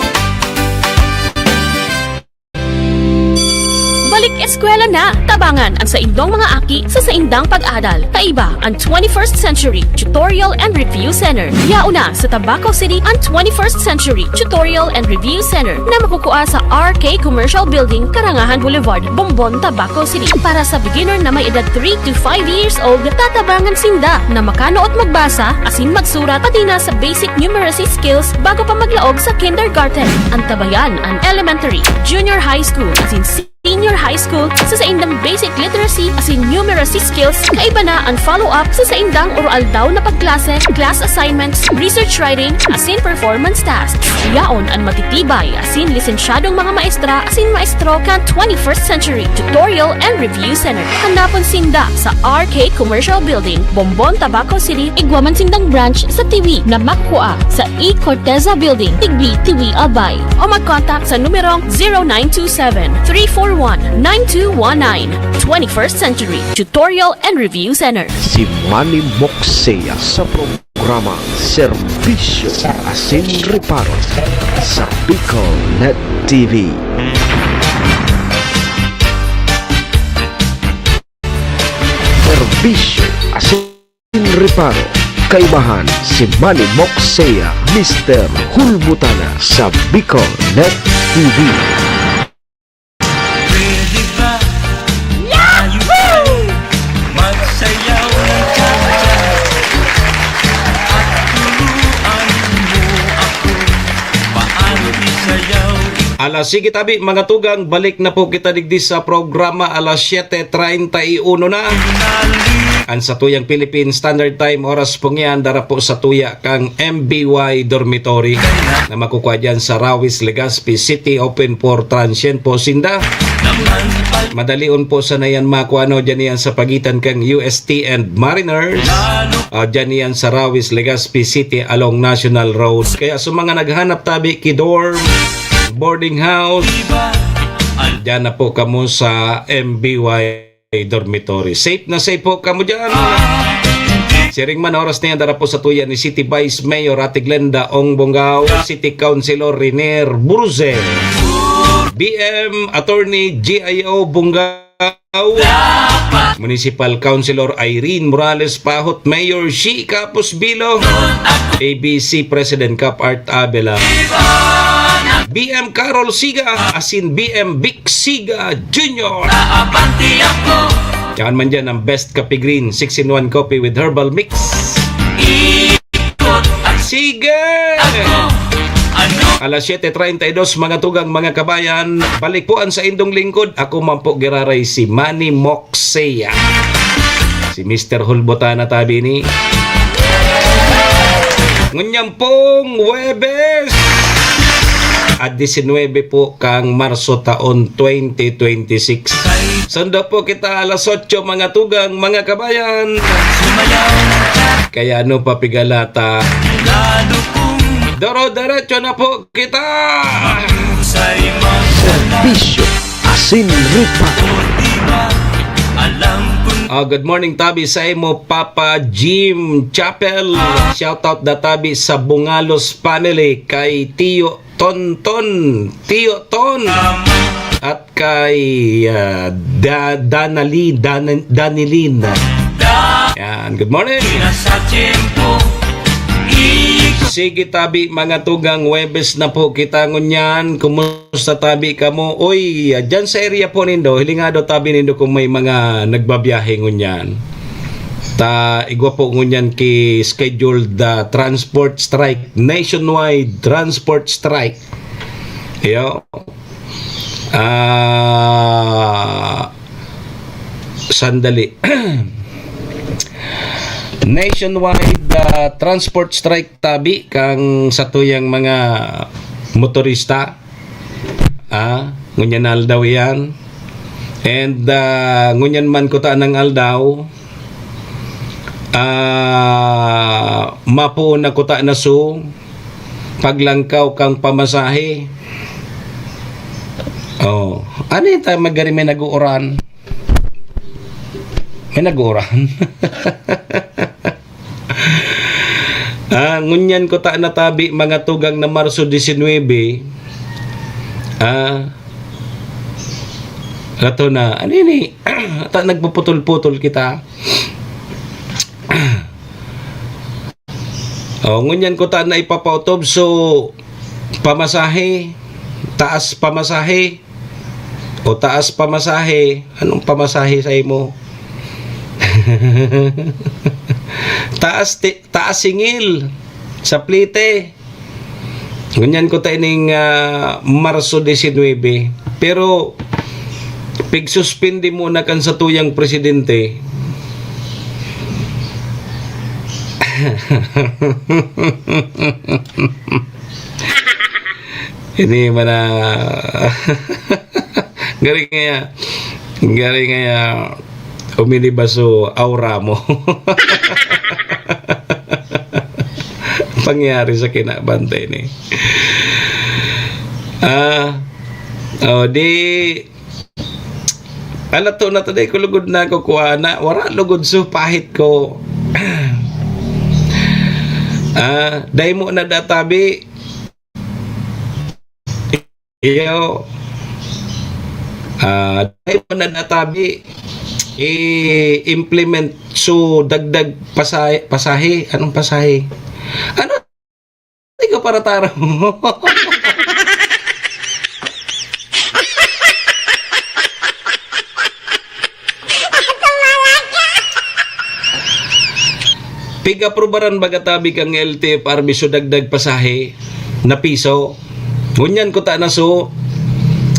Balik Eskwela na! Tabangan an saindong mga aki sa saindang pag-adal. Kaiba an twenty-first Century Tutorial and Review Center. Yaon na sa Tabaco City an twenty-first Century Tutorial and Review Center na makukua sa R K Commercial Building, Karangahan Boulevard, Bombon, Tabaco City. Para sa beginner na may edad three to five years old, tatabangan sinda na makanuot magbasa asin magsurat, pati na sa basic numeracy skills bago pa maglaog sa kindergarten. Antabayan an elementary, junior high school, asin senior high school sa saindang basic literacy asin numeracy skills. Kaiba na an follow-up sa saindang oro-aldaw na pagklase, class assignments, research writing, asin performance tasks. Yaon an matitibay asin lisensyadong mga maestra asin maestro kan twenty-first Century Tutorial and Review Center. Hanapon sinda sa R K Commercial Building, Bombon, Tabaco City, igwa man sindang branch sa Tiwi na makukua sa E Corteza Building, Tigbi, Tiwi, Albay. O mag-contact sa numerong zero nine two seven, three four one, nine two one nine. Twenty-first Century Tutorial and Review Center. Si Manny Moxea sa programa Serbisyo asin Reparo sa Bicol Net T V. Serbisyo asin Reparo. Kaibahan si Manny Moxea, Mister Hulbutana sa Bicol Net T V. Pwede ba tayo magsayaw ng cha-cha-cha? At turuan mo ako paano isayaw. Ala, sige tabi, mga tugang, balik na po kita digdi sa programa, alas siyete treinta y uno na. An satuyang Philippine Standard Time, oras pong yan, dara po sa tuya kang M B Y Dormitory na makukua dyan sa Rawis, Legazpi City, open for transient po sinda. Madalion po sana yan makua, ano, dyan yan sa pagitan kang U S T and Mariners. Ah, dyan yan sa Rawis, Legazpi City along National Road. Kaya sa mga naghanap tabi ki dorm, boarding house, dyan na po kamo sa M B Y Dormitory. Safe na safe po kamo dyan. Siring man, oras na yan, dara po sa tuya ni City Vice Mayor Ate Glenda Ong Bongao, City Councilor Renier Bruze, B M Attorney G I O Bongao, Municipal Councilor Irene Morales Pahot, Mayor Shi Capos Bilo, A B C President Cap Art Abela, B M Carol Siga, asin B M Vic Siga Junior. Yan man dyan ang Best Kape Green, six-in-one coffee with herbal mix. Sige! Alas siyete treinta y dos, mga tugang, mga kabayan, balik po an saindong lingkod. Ako man po giraray, si Manny Moxea. Si Mister Hulbutana tabi ni. Ngunyan pong Huwebes, a diecinuebe po kang Marso taon twenty twenty-six. Sundo po kita alas otso, mga tugang, mga kabayan. Kaya ano pa pigalata? Doro-derecho na po kita! Serbisyo asin reparo. Ah, good morning, tabi sa imo, Papa Jim Chapel. Shout out da tabi sa Bungalos family, kay Tiyo Tonton, Tiyo Ton, at kay, ah, Da-, Danali-, Dan-, Danilin. Yan, good morning. Sige, tabi, mga tugang, Huwebes na po kita ngunyan. Kumusta, tabi, kamo? Uy, dyan sa area po nindo, hilingado, tabi, nindo kung may mga nagbabiyahe ngunyan. Ta, igwa po ngunyan ki scheduled, ah, transport strike, nationwide transport strike. Iyo. Ah, sandali. Nationwide, ah, transport strike tabi kang satuyang mga motorista. Ah, ngunyan na aldaw iyan. And, ah, ngunyan man kuta ng aldaw, ah, mapoon na kuta na su paglangkaw kang pamasahe. Oh, ano yung tayo magari may nag-uuran? May nag-uuran? Ah, ngunyan kuta na tabi, mga tugang na Marso diecinuebe. Ah, Kato na, ano ini? Ta, nagpuputol-putol kita. Oh, ngunyan ko ta na ipapautob, so, pamasahe, taas pamasahe, o taas pamasahe, anong pamasahe sa imo? Taas ti-, taas singil sa plite. Ngunyan ko ta ining, ah, Marso disinwebe. Pero, pigsuspindi muna kan satuyang presidente. Ini man na, gari ngaya, gari ngaya, uminiba so aura mo. Pangyari sa kinabantay ni. Ah, oh, di, alato na to, dai ko lugod na kukuha na, wara lugod so pahit ko. Ah, dai mo na databi. Iyo. Ah, dai mo na databi. I-implement so dagdag pasahe, pasahe. Anong pasahe? Ano? Di ka para taro. Pig-aprobaran baga tabi kang L T F R B so dagdag pasahe na piso. Ngunyan kuta na so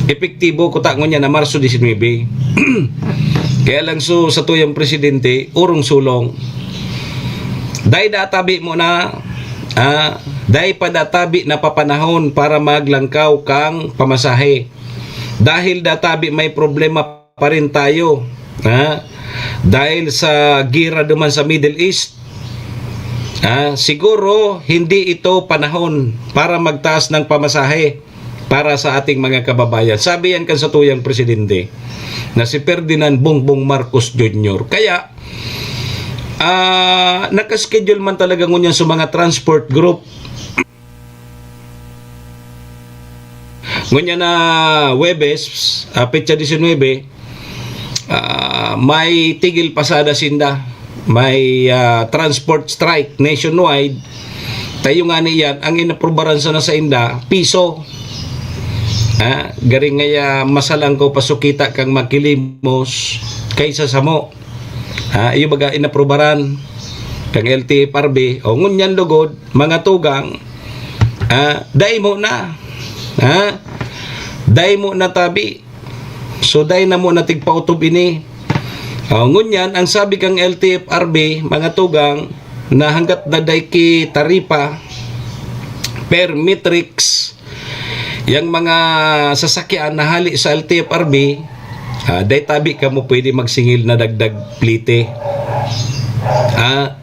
epektibo kuta ngunyan na Marso disinwebe. Kaya lang so satuyang presidente, urong sulong. Dai databi mo na, ah, dai pa databi na papanahon para maglangkaw kang pamasahe. Dahil databi may problema pa rin tayo, ha? Dahil sa gira duman sa Middle East, ha? Siguro hindi ito panahon para magtaas ng pamasahe para sa ating mga kababayan. Sabi yan kan satuyang presidente na si Ferdinand Bongbong Marcos Junior. Kaya, ah, nakaschedule man talaga ngunyan sa mga transport group. Ngunyan na Huwebes, ah, petsa disinwebe, ah, may tigil pasada sinda. May, ah, transport strike nationwide. Tayo nga niyan, ang inaprubaran sana sa inda, piso. Ah, garing ngaya masalang ko pasukita kang makilimos kaysa samo. Ah, iyo baga inaprubaran kang L T F R B. O, ngunyan lugod, mga tugang, ah, dai mo na. Ha? Dai mo na tabi. So, dai na mo na tigpautob ini. O, ngunyan, ang sabi kang L T F R B, mga tugang, na hanggat na dai ki taripa per metrics, yang mga sasakyan na hali sa L T F R B, ah, dai tabi kamo pwede magsingil na dagdag plite. Ah,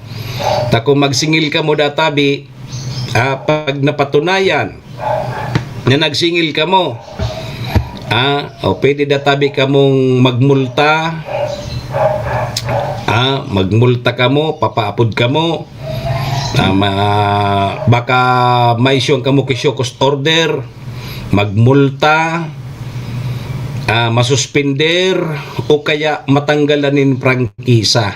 ta kung magsingil kamo databi, ah, pag napatunayan na nagsingil kamo, ah, o pwede databi kamong magmulta, ah, magmulta kamo, papaapod kamo, ah, ma-, baka ma-issue kamo ki show cause order, magmulta, ah, masuspender, o kaya matanggalan nin prangkisa.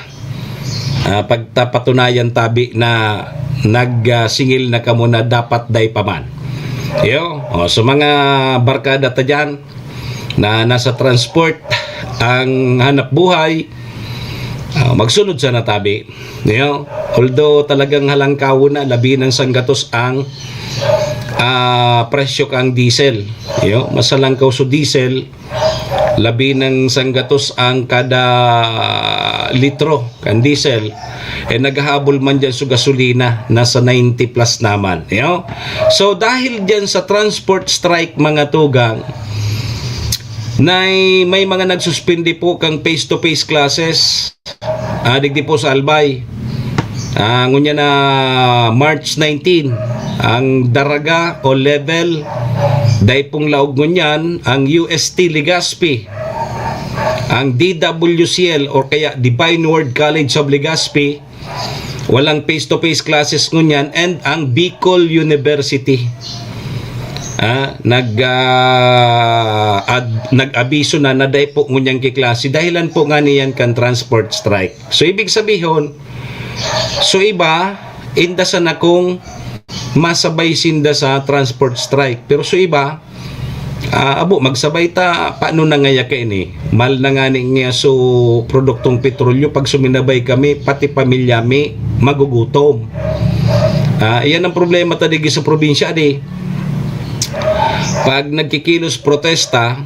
Ah, pagtapatunayan tabi na nag, ah, singil na kamo na dapat dai pa man. Yo, o, so mga barkada ta diyan na nasa transport ang hanap buhay, ah, magsunod sana tabi. Yo, although talagang halangkawon na, labi ng sanggatos ang, ah, presyo kang diesel. Yo, masalangkaw so diesel, labi ng sanggatos ang kada litro kan diesel, eh, naghahabol man dyan sa gasolina, nasa ninety plus naman, you know? So, dahil dyan sa transport strike, mga tugang, na may mga nagsuspindi po kang face-to-face classes, ah, digdi po sa Albay. Ah, ngunyan na March nineteen, ang Daraga o level, dai pong laog ngunyan, ang U S T Legazpi, ang D W C L or kaya Divine Word College of Legazpi, walang face-to-face classes ngunyan, and ang Bicol University. ah, nag, ah, ad-, nag-abiso na na dai po ngunyan kiklase. Dahilan po nga niyan kan transport strike. So, ibig sabihon, so iba, inda sana kung masabay sinda sa transport strike. Pero so iba, ah, abo, magsabay ta, paano na ngaya kaini? Mal na ngani nga so produktong petrolyo, pag suminabay kami, pati pamilya mi, magugutom. Ah, iyan ang problema ta digi sa probinsya, di. Pag nagkikilos protesta,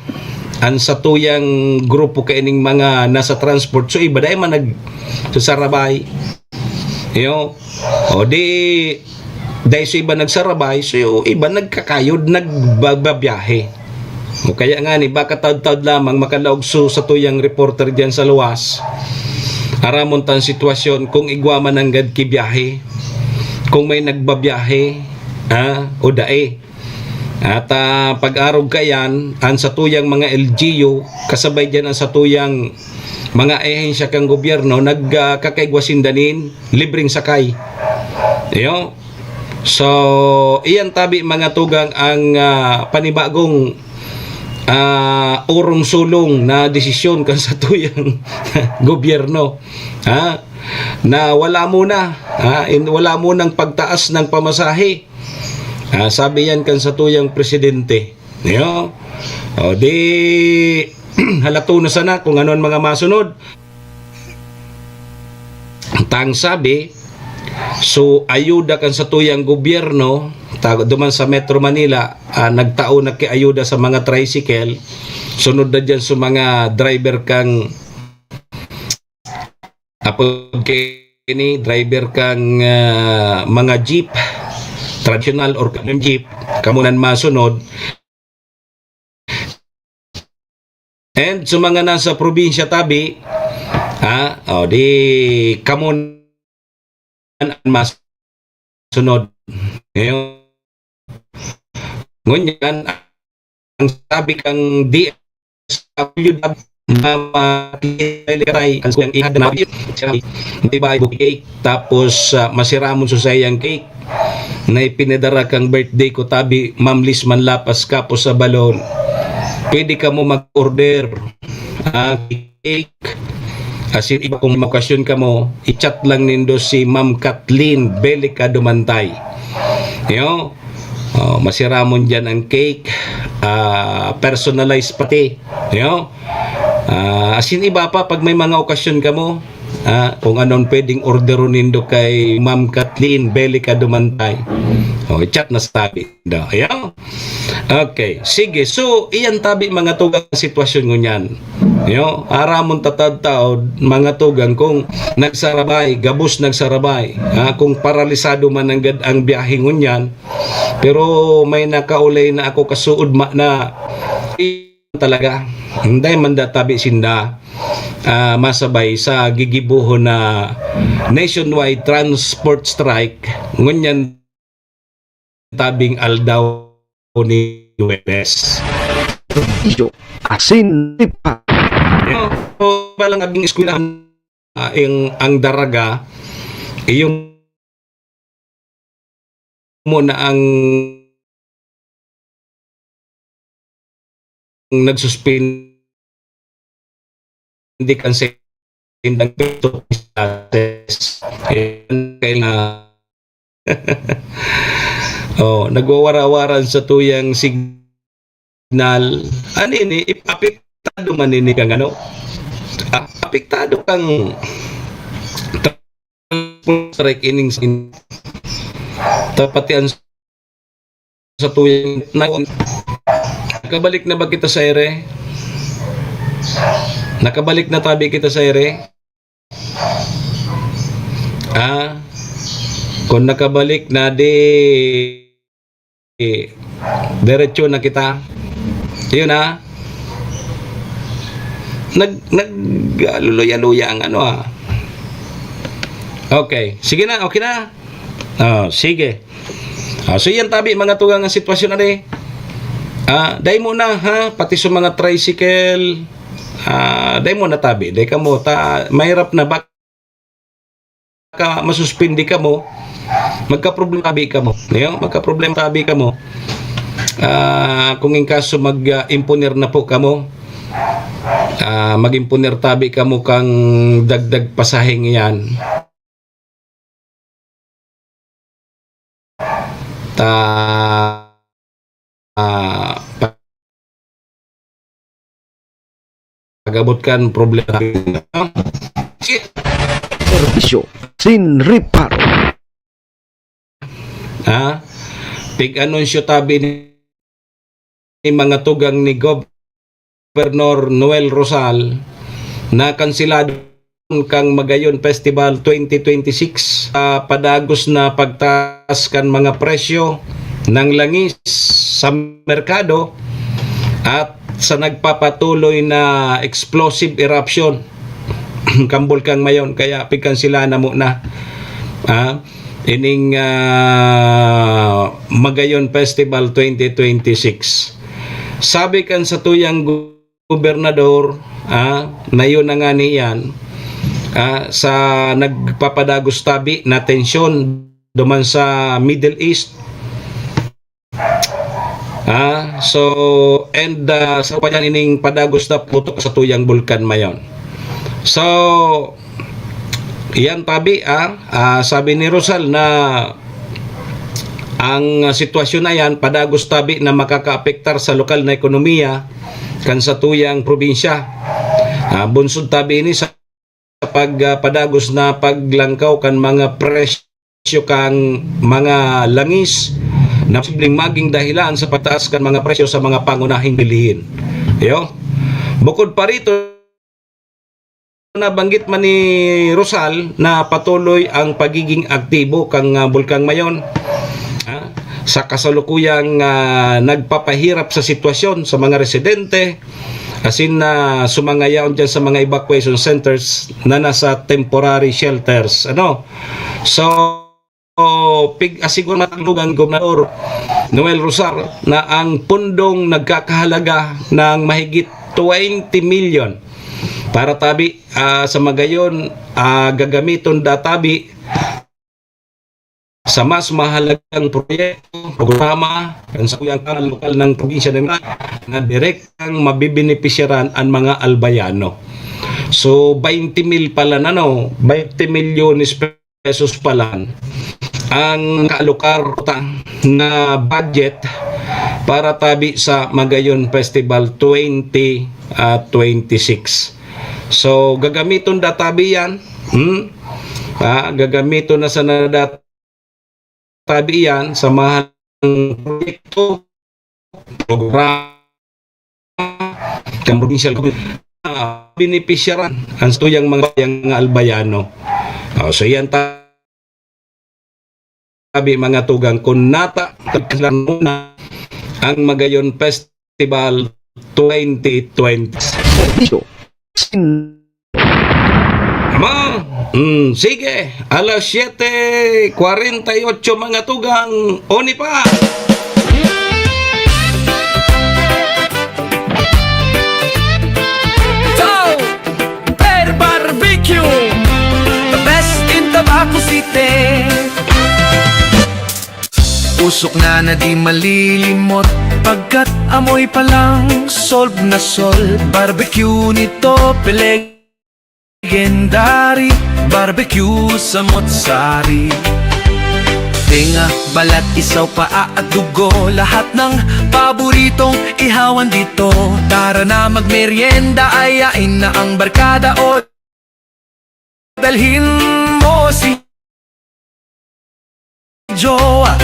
ang satuyang grupo kaining mga nasa transport, so iba dai man nagsasarabay. Yo. O di, dai so iba nagsarabay, so yung iba nagkakayod, nagbabiyahe. O kaya nga ni, baka taod-taod lamang makalaog so satuyang reporter diyan sa luwas. Aramon tan sitwasyon kung igwa man nanggad ki biyahe, kung may nagbabiyahe, ah, o dai. At, ah, pag-arog kaiyan, ang satuyang mga L G U, kasabay diyan ang satuyang mga ahensya kan gobyerno, nag, ah, kakaigwa sinda nin libreng sakay. Iyo. So, iyan tabi, mga tugang, ang, ah, panibagong, ah, orong-sulong na desisyon kan satuyang gobyerno, ha? Na wala muna, ha? In, wala munang pagtaas ng pamasahe. Ah, sabi yan kan satuyang presidente. Iyo. O di, halato na sana kung ano ang mga masunod. Tang sabi, so ayuda kan satuyang gobyerno, ta-, duman sa Metro Manila, ah, nagtao na ki ayuda sa mga tricycle, sunod na diyan sa mga driver kang, apod kini, driver kang, ah, mga jeep, traditional or kanang jeep, kamo nan masunod. And sa mga nasa probinsya tabi, ha, o, di kamo an masunod. Ngayon, ngunyan, ang sabi kang D S W W, mama, ang kuyang ihad na, di ba, cake, tapos, ah, masiramon sa sayang cake na ipinadara kang birthday ko, tabi, Ma'am Liz Manlapas, Kapo sa Balon. Pwede kamo mag-order, ah, cake. Asin iba kung may okasyon kamo, i-chat lang nindo si Ma'am Kathleen Belica Dumantay. Yo, oh, masiramon diyan ang cake, ah, personalized pati. Yo, ah, asin iba pa, pag may mga okasyon kamo, ah, kung anon pwedeng orderon nindo kay Ma'am Kathleen Belica Dumantay. Oh, i-chat na sa tabi. Do, ayan. Okay, sige. So, iyan tabi, mga tugang, sitwasyon ngunyan. Yo, aramon ta taod-taod, mga tugang, kung nagsarabay, gabos nagsarabay, ha, kung paralisado man nanggad ang biyahe ngunyan, pero may nakaulay na ako kasuod ma-, na talaga. Hindi man da tabi sinda, ah, masabay sa gigibohon na nationwide transport strike ngunyan tabing aldaw ni Huwebes. Iyo, asin, di pa. Yo, so, palang abing eskwelahan, ah, ang, ang daraga, iyong muna ang nagsuspindi kan sendang classes. Ayan, kaya nga, oh, nagwawara-waran sa tuyang signal. Ano ini? Ip-, apektado man ini kang ano? A-, apektado kang strike ining sin-, tapati ang sa tuyang na-, nakabalik na ba kita sa ere? Nakabalik na tabi kita sa ere? Ah, kung nakabalik na, di, diretso na kita. Yun, ah. Nag-, nag-, ah, luya-luya ang ano, ah. Okay. Sige na, okay na. Oh, sige. Ah, so yan tabi, mga tugang, ang sitwasyon na di. Ah, dai mo na, ha, pati sa mga tricycle, ah, dai mo na tabi. Dai kamo, ta-, mahirap na baka masuspindi kamo, magkaproblema tabi kamo. Yo, magkaproblema tabi kamo. Ah, kung in kaso mag, ah, imponer na po kamo, ah, mag-imponer tabi kamo kang dagdag pasaheng iyan. Ta, ah, pag-abot kan problema. Serbisyo sin reparo. Ha? Pig-anunsyo tabi ni, ni mga tugang ni Gobernador Noel Rosal na kanselado kang Magayon Festival twenty twenty-six, ah, padagos na pagtaas kan mga presyo ng langis sa merkado at sa nagpapatuloy na explosive eruption kan Bulkang Mayon, kaya pigkansela na muna, ah, ining, ah, Magayon Festival twenty twenty-six. Sabi kan satuyang gu-, gobernador, ah, na yun na nga niyan, ah, sa nagpapadagos tabi na tensyon duman sa Middle East. Ah, so, and, ah, sa pa yan ining padagos na putok sa tuyang Bulkan Mayon. So, iyan tabi, ah, ah, sabi ni Rosal na ang sitwasyon na yan, padagos tabi na makakaapektar sa lokal na ekonomiya kan satuyang probinsya. Ah, bunsod tabi ini sa pag, ah, padagos na paglangkaw kan mga presyo kan mga langis na posibleng maging dahilan sa pagtaas kan mga presyo sa mga pangunahing bilihin. Yo. Bukod pa rito, nabanggit man ni Rosal na patuloy ang pagiging aktibo kan, ah, Bulkang Mayon, ah, sa kasalukuyang, ah, nagpapahirap sa sitwasyon sa mga residente, asin na sumangayaon dyan sa mga evacuation centers na nasa temporary shelters. Ano? So, pig-asegura man ang lugang Gobernador Noel Rosal na ang pundong nagkakahalaga ng mahigit twenty million para tabi, ah, sa Magayon, ah, gagamiton da tabi sa mas mahalagang proyekto, programa, kan sakuyang kanal lokal ng probinsya ng Naga na direktang mabibenepisyaran ang mga Albayano. So, twenty mil pala na, no? Twenty milyones pesos pala ang kaalokar na budget para tabi sa Magayon Festival twenty, ah, twenty-six. So, gagamiton da tabi yan. Hmm? Ah, gagamiton na sana da tabi yan sa mahal proyekto, programa, kan provincial government, ah, benepisyaran ang tuyang mga, yang mga Albayano. Oh, so yan ta-, tabi mga tugang, kun nata, muna ang Magayon Festival twenty twenty. Serbisyo sin Ama, mm, sige, alas siyete kwarenta y otso mga tugang, oni pa! Go! Per Barbecue, the best in Tabaco City. Usok na na di malilimot, pagkat amoy pa lang solve na solve. Barbecue nito, legendary. Barbecue sa Motsari. Tenga, balat, isaw, paa at dugo, lahat ng paboritong ihawan dito. Tara na magmerienda, ayain na ang barkada o dalhin mo si jowa.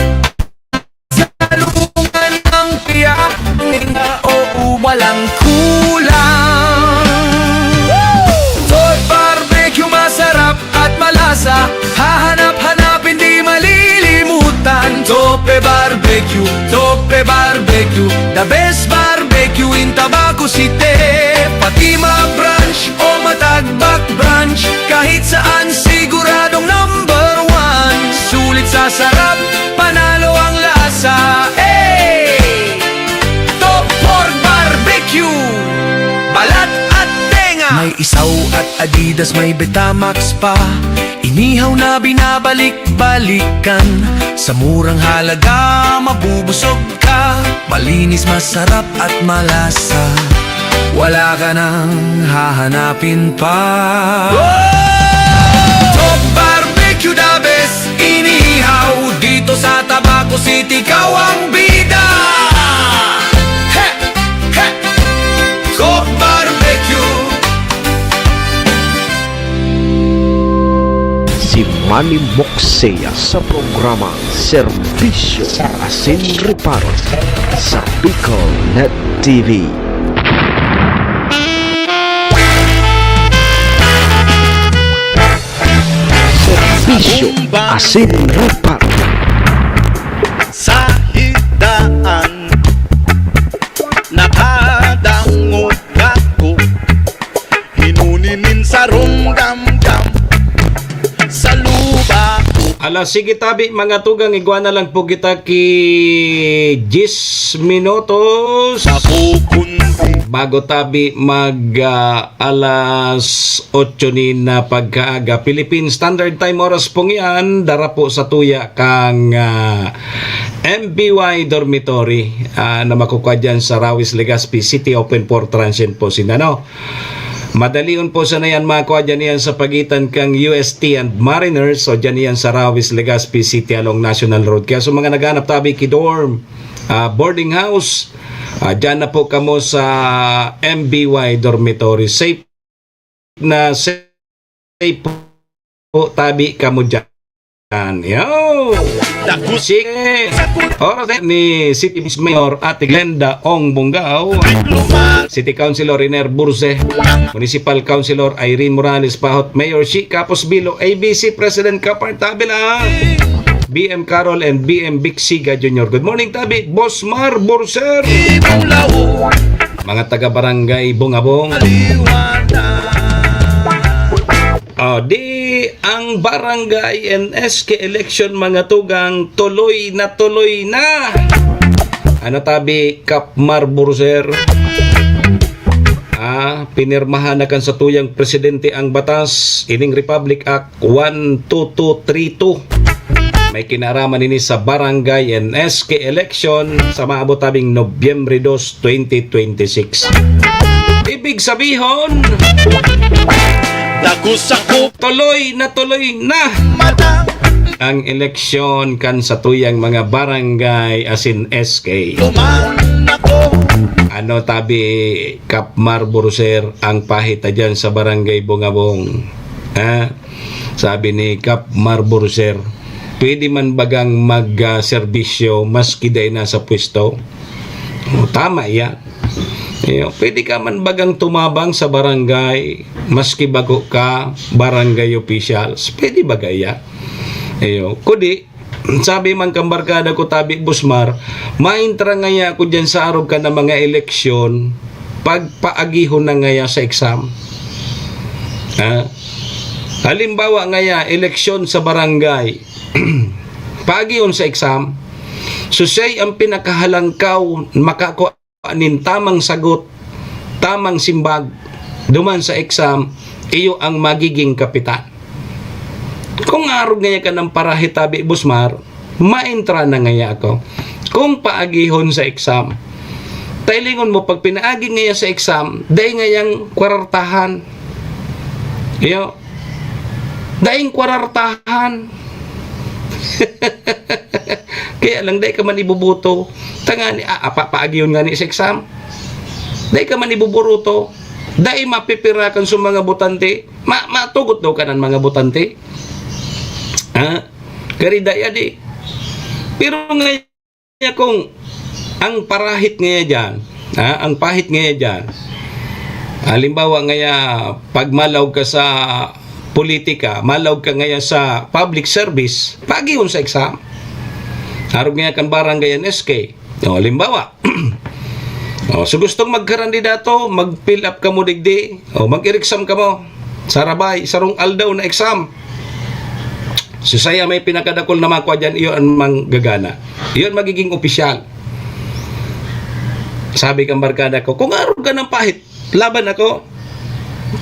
Salungan ng tiyak, o walang kulang. Tope Barbecue, masarap at malasa. Hahanap-hanapin, di malilimutan. Tope Barbecue, Tope Barbecue, the best barbecue in Tabaco City. Pati ma-brunch o matagbak brunch, kahit saan siguradong number one. Sulit sa sarap, panalo ang lasa. Hey! Top Pork Barbecue, balat at tenga. Isaw at Adidas, may Betamax pa. Inihaw na binabalik-balikan. Sa murang halaga, mabubusog ka. Malinis, masarap at malasa. Wala ka nang hahanapin pa. Top Barbecue, the best inihaw. Dito sa Tabaco City, ikaw ang bida. He! He! Coke Barbecue. Si Manny Moxea sa programa Serbisyo Asin Reparo sa Bicol Net T V. Serbisyo Asin Reparo. Sa higdaan, nakadangog ako. Hinuni nin sarong damdam sa luba ko. Ala, sige tabi, mga tugang, igwa na lang po kita ki diyes minutos. Ako kundi. Bago tabi mag, ah, alas otso ni na pagkaaga. Philippine Standard Time oras pong iyan, dara po sa tuya kang, ah, M B Y Dormitory, ah, na makukuha dyan sa Rawis, Legazpi City, open for transient po sinda, no? Madalion po sana yan makuha dyan yan sa pagitan kang U S T and Mariners o dyan yan sa Rawis, Legazpi City along National Road. Kaya sa mga naghanap tabi ki dorm, ah, boarding house, ah, dyan na po kamo sa M B Y Dormitory. Safe na safe po tabi kamo dyan. Yo! Sige! Oras na ni City Mayor Ate Glenda Ong Bungao, City Councilor Riner Burse, Municipal Councilor Irene Morales Pahot, Mayor Shi Capos Bilo, A B C President Kapar Tabela, B M Carol and B M Big Siga Junior. Good morning, tabi, Boss Mar Burser. Mga taga-barangay Bungabong. O, di ang barangay and S K election, mga tugang, tuloy na tuloy na. Ano tabi, Kap Mar Burser? Ah, pinirmahan na kan satuyang presidente ang batas, ining Republic Act one two two three two. May kinaraman ini sa barangay and S K election sa maabot tabing Nobyembre dos, twenty twenty-six. Ibig sabihon, Dako sa kup- tuloy na tuloy na mata. Ang eleksyon kan satuyang mga barangay asin S K. Tuman ako. Ano tabi, Kap Mar Burser, ang pahita dyan sa Barangay Bungabong? Ha? Sabi ni Kap Mar Burser, pwede man bagang mag, ah, serbisyo maski dai na sa pwesto? O, tama yan. Iyo, pwede ka man bagang tumabang sa barangay, maski bago ka barangay officials. Pwede baga yan? Iyo, kudi, sabi man kang barkada ko, tabi, Busmar, maintra ngaya ako dyan sa arog ka na mga eleksyon, pagpaagihon na ngaya sa exam. Ha? Halimbawa ngaya, eleksyon sa barangay, paagihon sa exam. So, siya'y ang pinakahalangkaw, makakua nin tamang sagot, tamang simbag, duman sa exam, iyo ang magiging kapitan. Kung arog ngaya ka ng parahitabi, Busmar, maintra na ngaya ako. Kung paagihon sa exam, tailingon mo, pag pinaagi ngaya sa exam, dai ngayang kwarartahan. Iyo, daing kwarartahan. Kaya lang, dai ka man iboboto. Tangani, ah, apa, paagihon ngani sa exam. Dai ka man iboboto. Dai mapipirakan sa mga botante. Ma-, matugot daw ka ng mga botante. Ah, kari dai adi. Pero ngayon, kung ang parahit ngaya dyan, ah, ang pahit ngaya dyan, halimbawa ngaya, pag malaog ka sa politika, malaog ka ngaya sa public service, paagihon sa exam. Arog ngaya kan barangay and S K. O, halimbawa, o, so gustong magkarandidato, mag-fill up kamo digdi, o, mag-exam kamo. Sarabay, sarong aldaw na exam. So, saya may pinakadakol na makwa dyan, iyon ang manggagana. Iyon magiging opisyal. Sabi kang barkada ko, "Kung arog ka ng pahit, laban ako."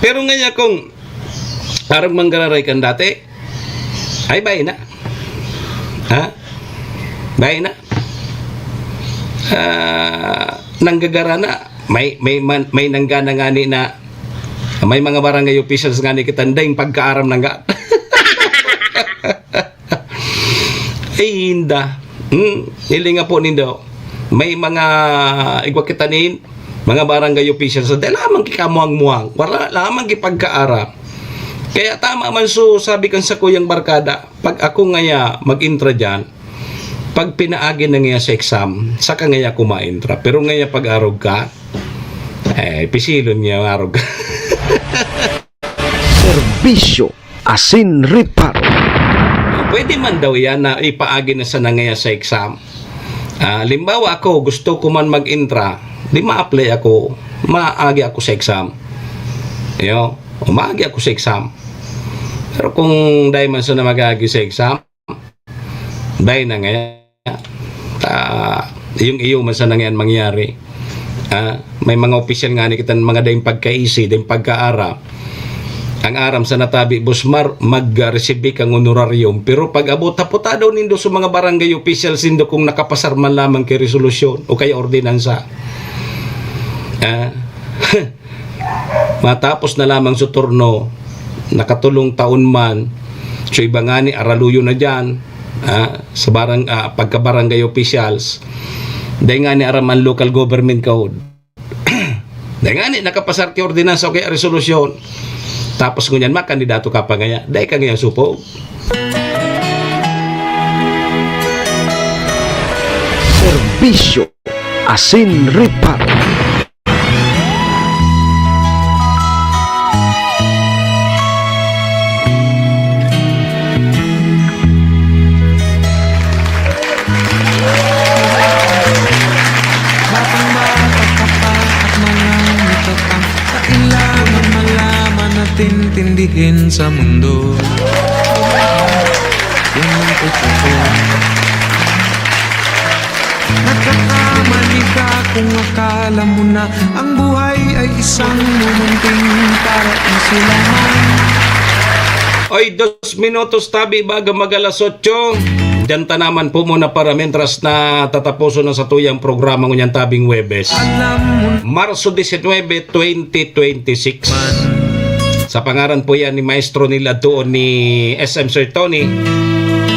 Pero ngaya kung arog manggararay kan dati, ay, bay na. Ha? Bay na. Ah, nanggagara na. May, may man, may nanggana ngani na, may mga barangay officials ngani kita, daing pagkaaram nangga. Ay, inda. Hmm, hiling nga po nindo. May mga, igwa kita nin, mga barangay officials, dai lamang ki kamuhang-muhang, wala lamang ki pagkaaram. Kaya tama man, so, sabi kan sakuyang barkada, pag ako ngaya mag-intra diyan, pag pinaagi na ngaya sa exam, saka ngaya ako ma-intra. Pero ngaya pag arog ka, eh, pisilon niya, arog ka. Serbisyo asin reparo. Pwede man daw yan na ipaagi na sana ngaya sa exam. Ah, halimbawa ako, gusto ko man mag-intra, di ma-apply ako, maagi ako sa exam. Yo, umaagi ako sa exam. Pero kung dai man sana mag-agi sa exam, dai na ngaya. Ah, iyong-iyo man sana ngayan mangyari. Ah, may mga opisyal ngani kita, mga daing pagkaisi, daing pagkaaram. Ang aram sana tabi, Boss Mar, mag-receive kang honorarium. Pero pag-abot, haputa daw nindo sa mga barangay officials nindo kung nakapasar man lamang ki resolusyon o kaya ordinansa. Ah, matapos na lamang sa turno, nakatulong taon man, so iba ngani, araluyo na diyan, ah, sa barang-, ah, pagka-barangay officials, dai ngani aram ang local government code. Dai ngani nakapasar ki ordinansa o kaya resolusyon. Tapos ngunyan, makandidato ka pa ngaya, dai ka ngaya supog. Serbisyo asin reparo. Batang-bata ka pa at marami ka pang kailangan malaman at intindihin sa mundo. Yan ang totoo. Nagkakamali ka kung akala mo na ang buhay ay isang mumunting paraiso lamang. Oy, dos minutos tabi baga mag-alas otso. Diyan ta naman po muna para mientras na tatapuson na sa tuyang programa ngunyan tabing Huwebes. Alam mo Marso diecinuebe, twenty twenty-six. Sa pangaran po yan ni Maestro nila doon ni S M Sir Tony.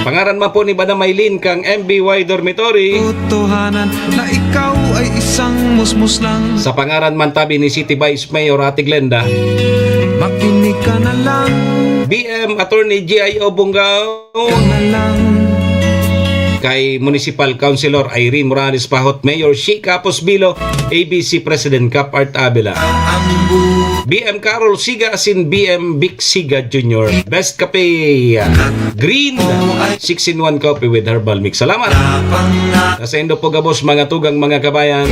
Pangaran man po ni Bana Maylin kang M B Y Dormitory. Totohanan na ikaw ay isang musmus lang. Sa pangaran man tabi ni City Vice Mayor Ate Glenda. Makinig ka na lang. B M Attorney G I O Bungao. Ka na lang. Kay Municipal Councilor Irene Morales Pahot, Mayor Shi Capos Bilo, A B C President Cap Art Abela. Ang bu- B M Carol Siga asin B M Vic Siga Junior. Best Cafe, ah, Green, six-in-one coffee with herbal mix. Salamat. Sa saindo po gabos, mga tugang, mga kabayan.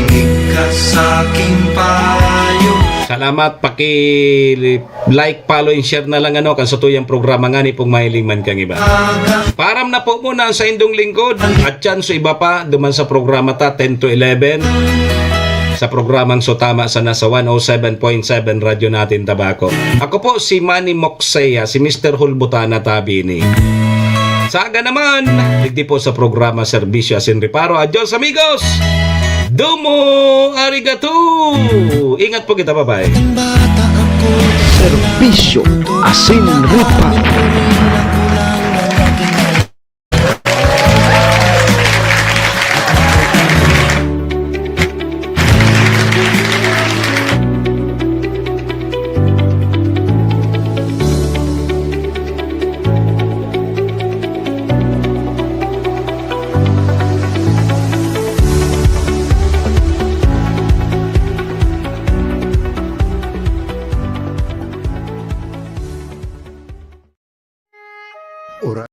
Ka sa aking payo. Salamat, paki-like, follow, and share na lang, ano, kan sa tuyang programa ngani pong mahiling man kang iba. Paaram na po muna ang saindong lingkod. At yan, so iba pa, duman sa programa ta, ten to eleven. Sa programang So Tama Sana sa one oh seven point seven Radyo Natin Tabaco. Ako po si Manny Moxea, si Mister Hulbutana Tabini. Sa aga naman, digdi po sa programa Serbisyo Asin Reparo. Adios, amigos! Domo arigato! Ingat po kita, bye-bye. Serbisyo Asin Reparo. Ora-,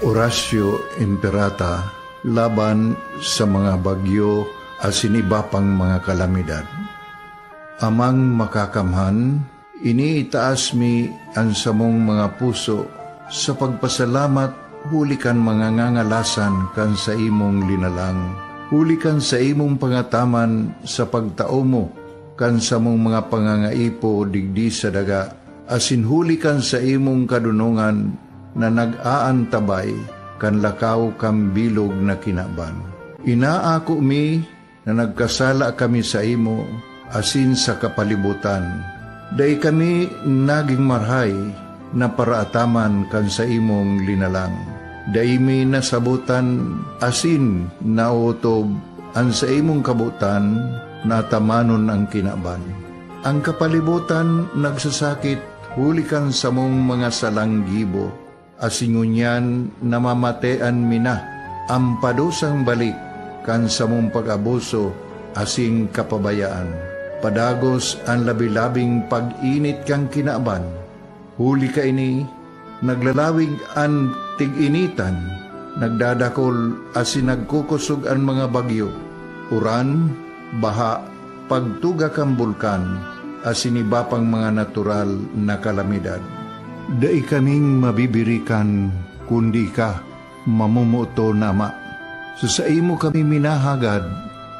Orasyo Imperata laban sa mga bagyo asin iba pang mga kalamidad. Amang Makakamhan, iniitaas mi an samong mga puso sa pagpasalamat huli kan mga ngangalasan kan saimong linalang. Huli kan saimong pangataman sa pagtao mo kan samong mga pangangaipo digdi sa daga, asin huli kan saimong kadonongan na nag-aantabay kan lakaw kan bilog na kinaban. Inaako mi na nagkasala kami saimo asin sa kapalibotan. Dai kami nagin marahay na paraataman kan saimong linalang. Dai mi nasabotan asin naotob an saimong kabotan na atamanon an kinaban. An kapalibotan nagsasakit huli kan samong mga salang gibo, asin ngunyan namamatean mi na an padusang balik kan samong pag-abuso asin kapabayaan. Padagos an labi-labing pag-init kan kinaban. Huli kaini, naglalawig an tig-initan, nagdadakol asin nagkukosog an mga bagyo, uran, baha, pagtuga kan bulkan, asin iba pang mga natural na kalamidad. Dai kaming mabibirikan, kundi ika, mamomoton na Ama. Sa saimo kami minahagad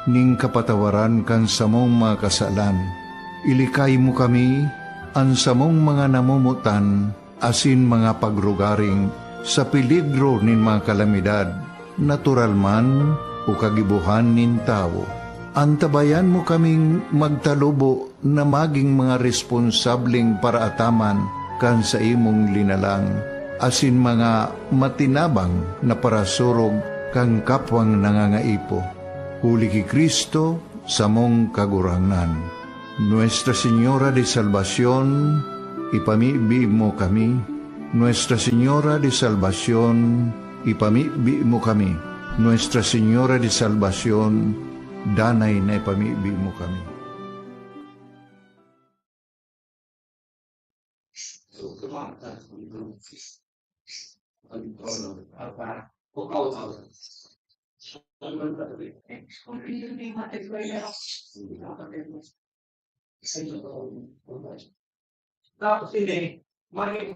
nin kapatawaran kan samong mga kasalan. Ilikay mo kami, an samong mga namomotan, asin mga pagrugaring sa peligro nin mga kalamidad, natural man o kagibohan nin tawo. Antabayan mo kaming magtalubo na magin mga responsableng paraataman kan saimong linalang, asin mga matinabang na parasurog kan kapwang nangangaipo. Huli ki Cristo, samong Kagurangnan. Nuestra Señora de Salvacion, ipamibi mo kami. Nuestra Señora de Salvacion, ipamibi mo kami. Nuestra Señora de Salvacion, danay na ipamibi mo kami. Tapos ini, may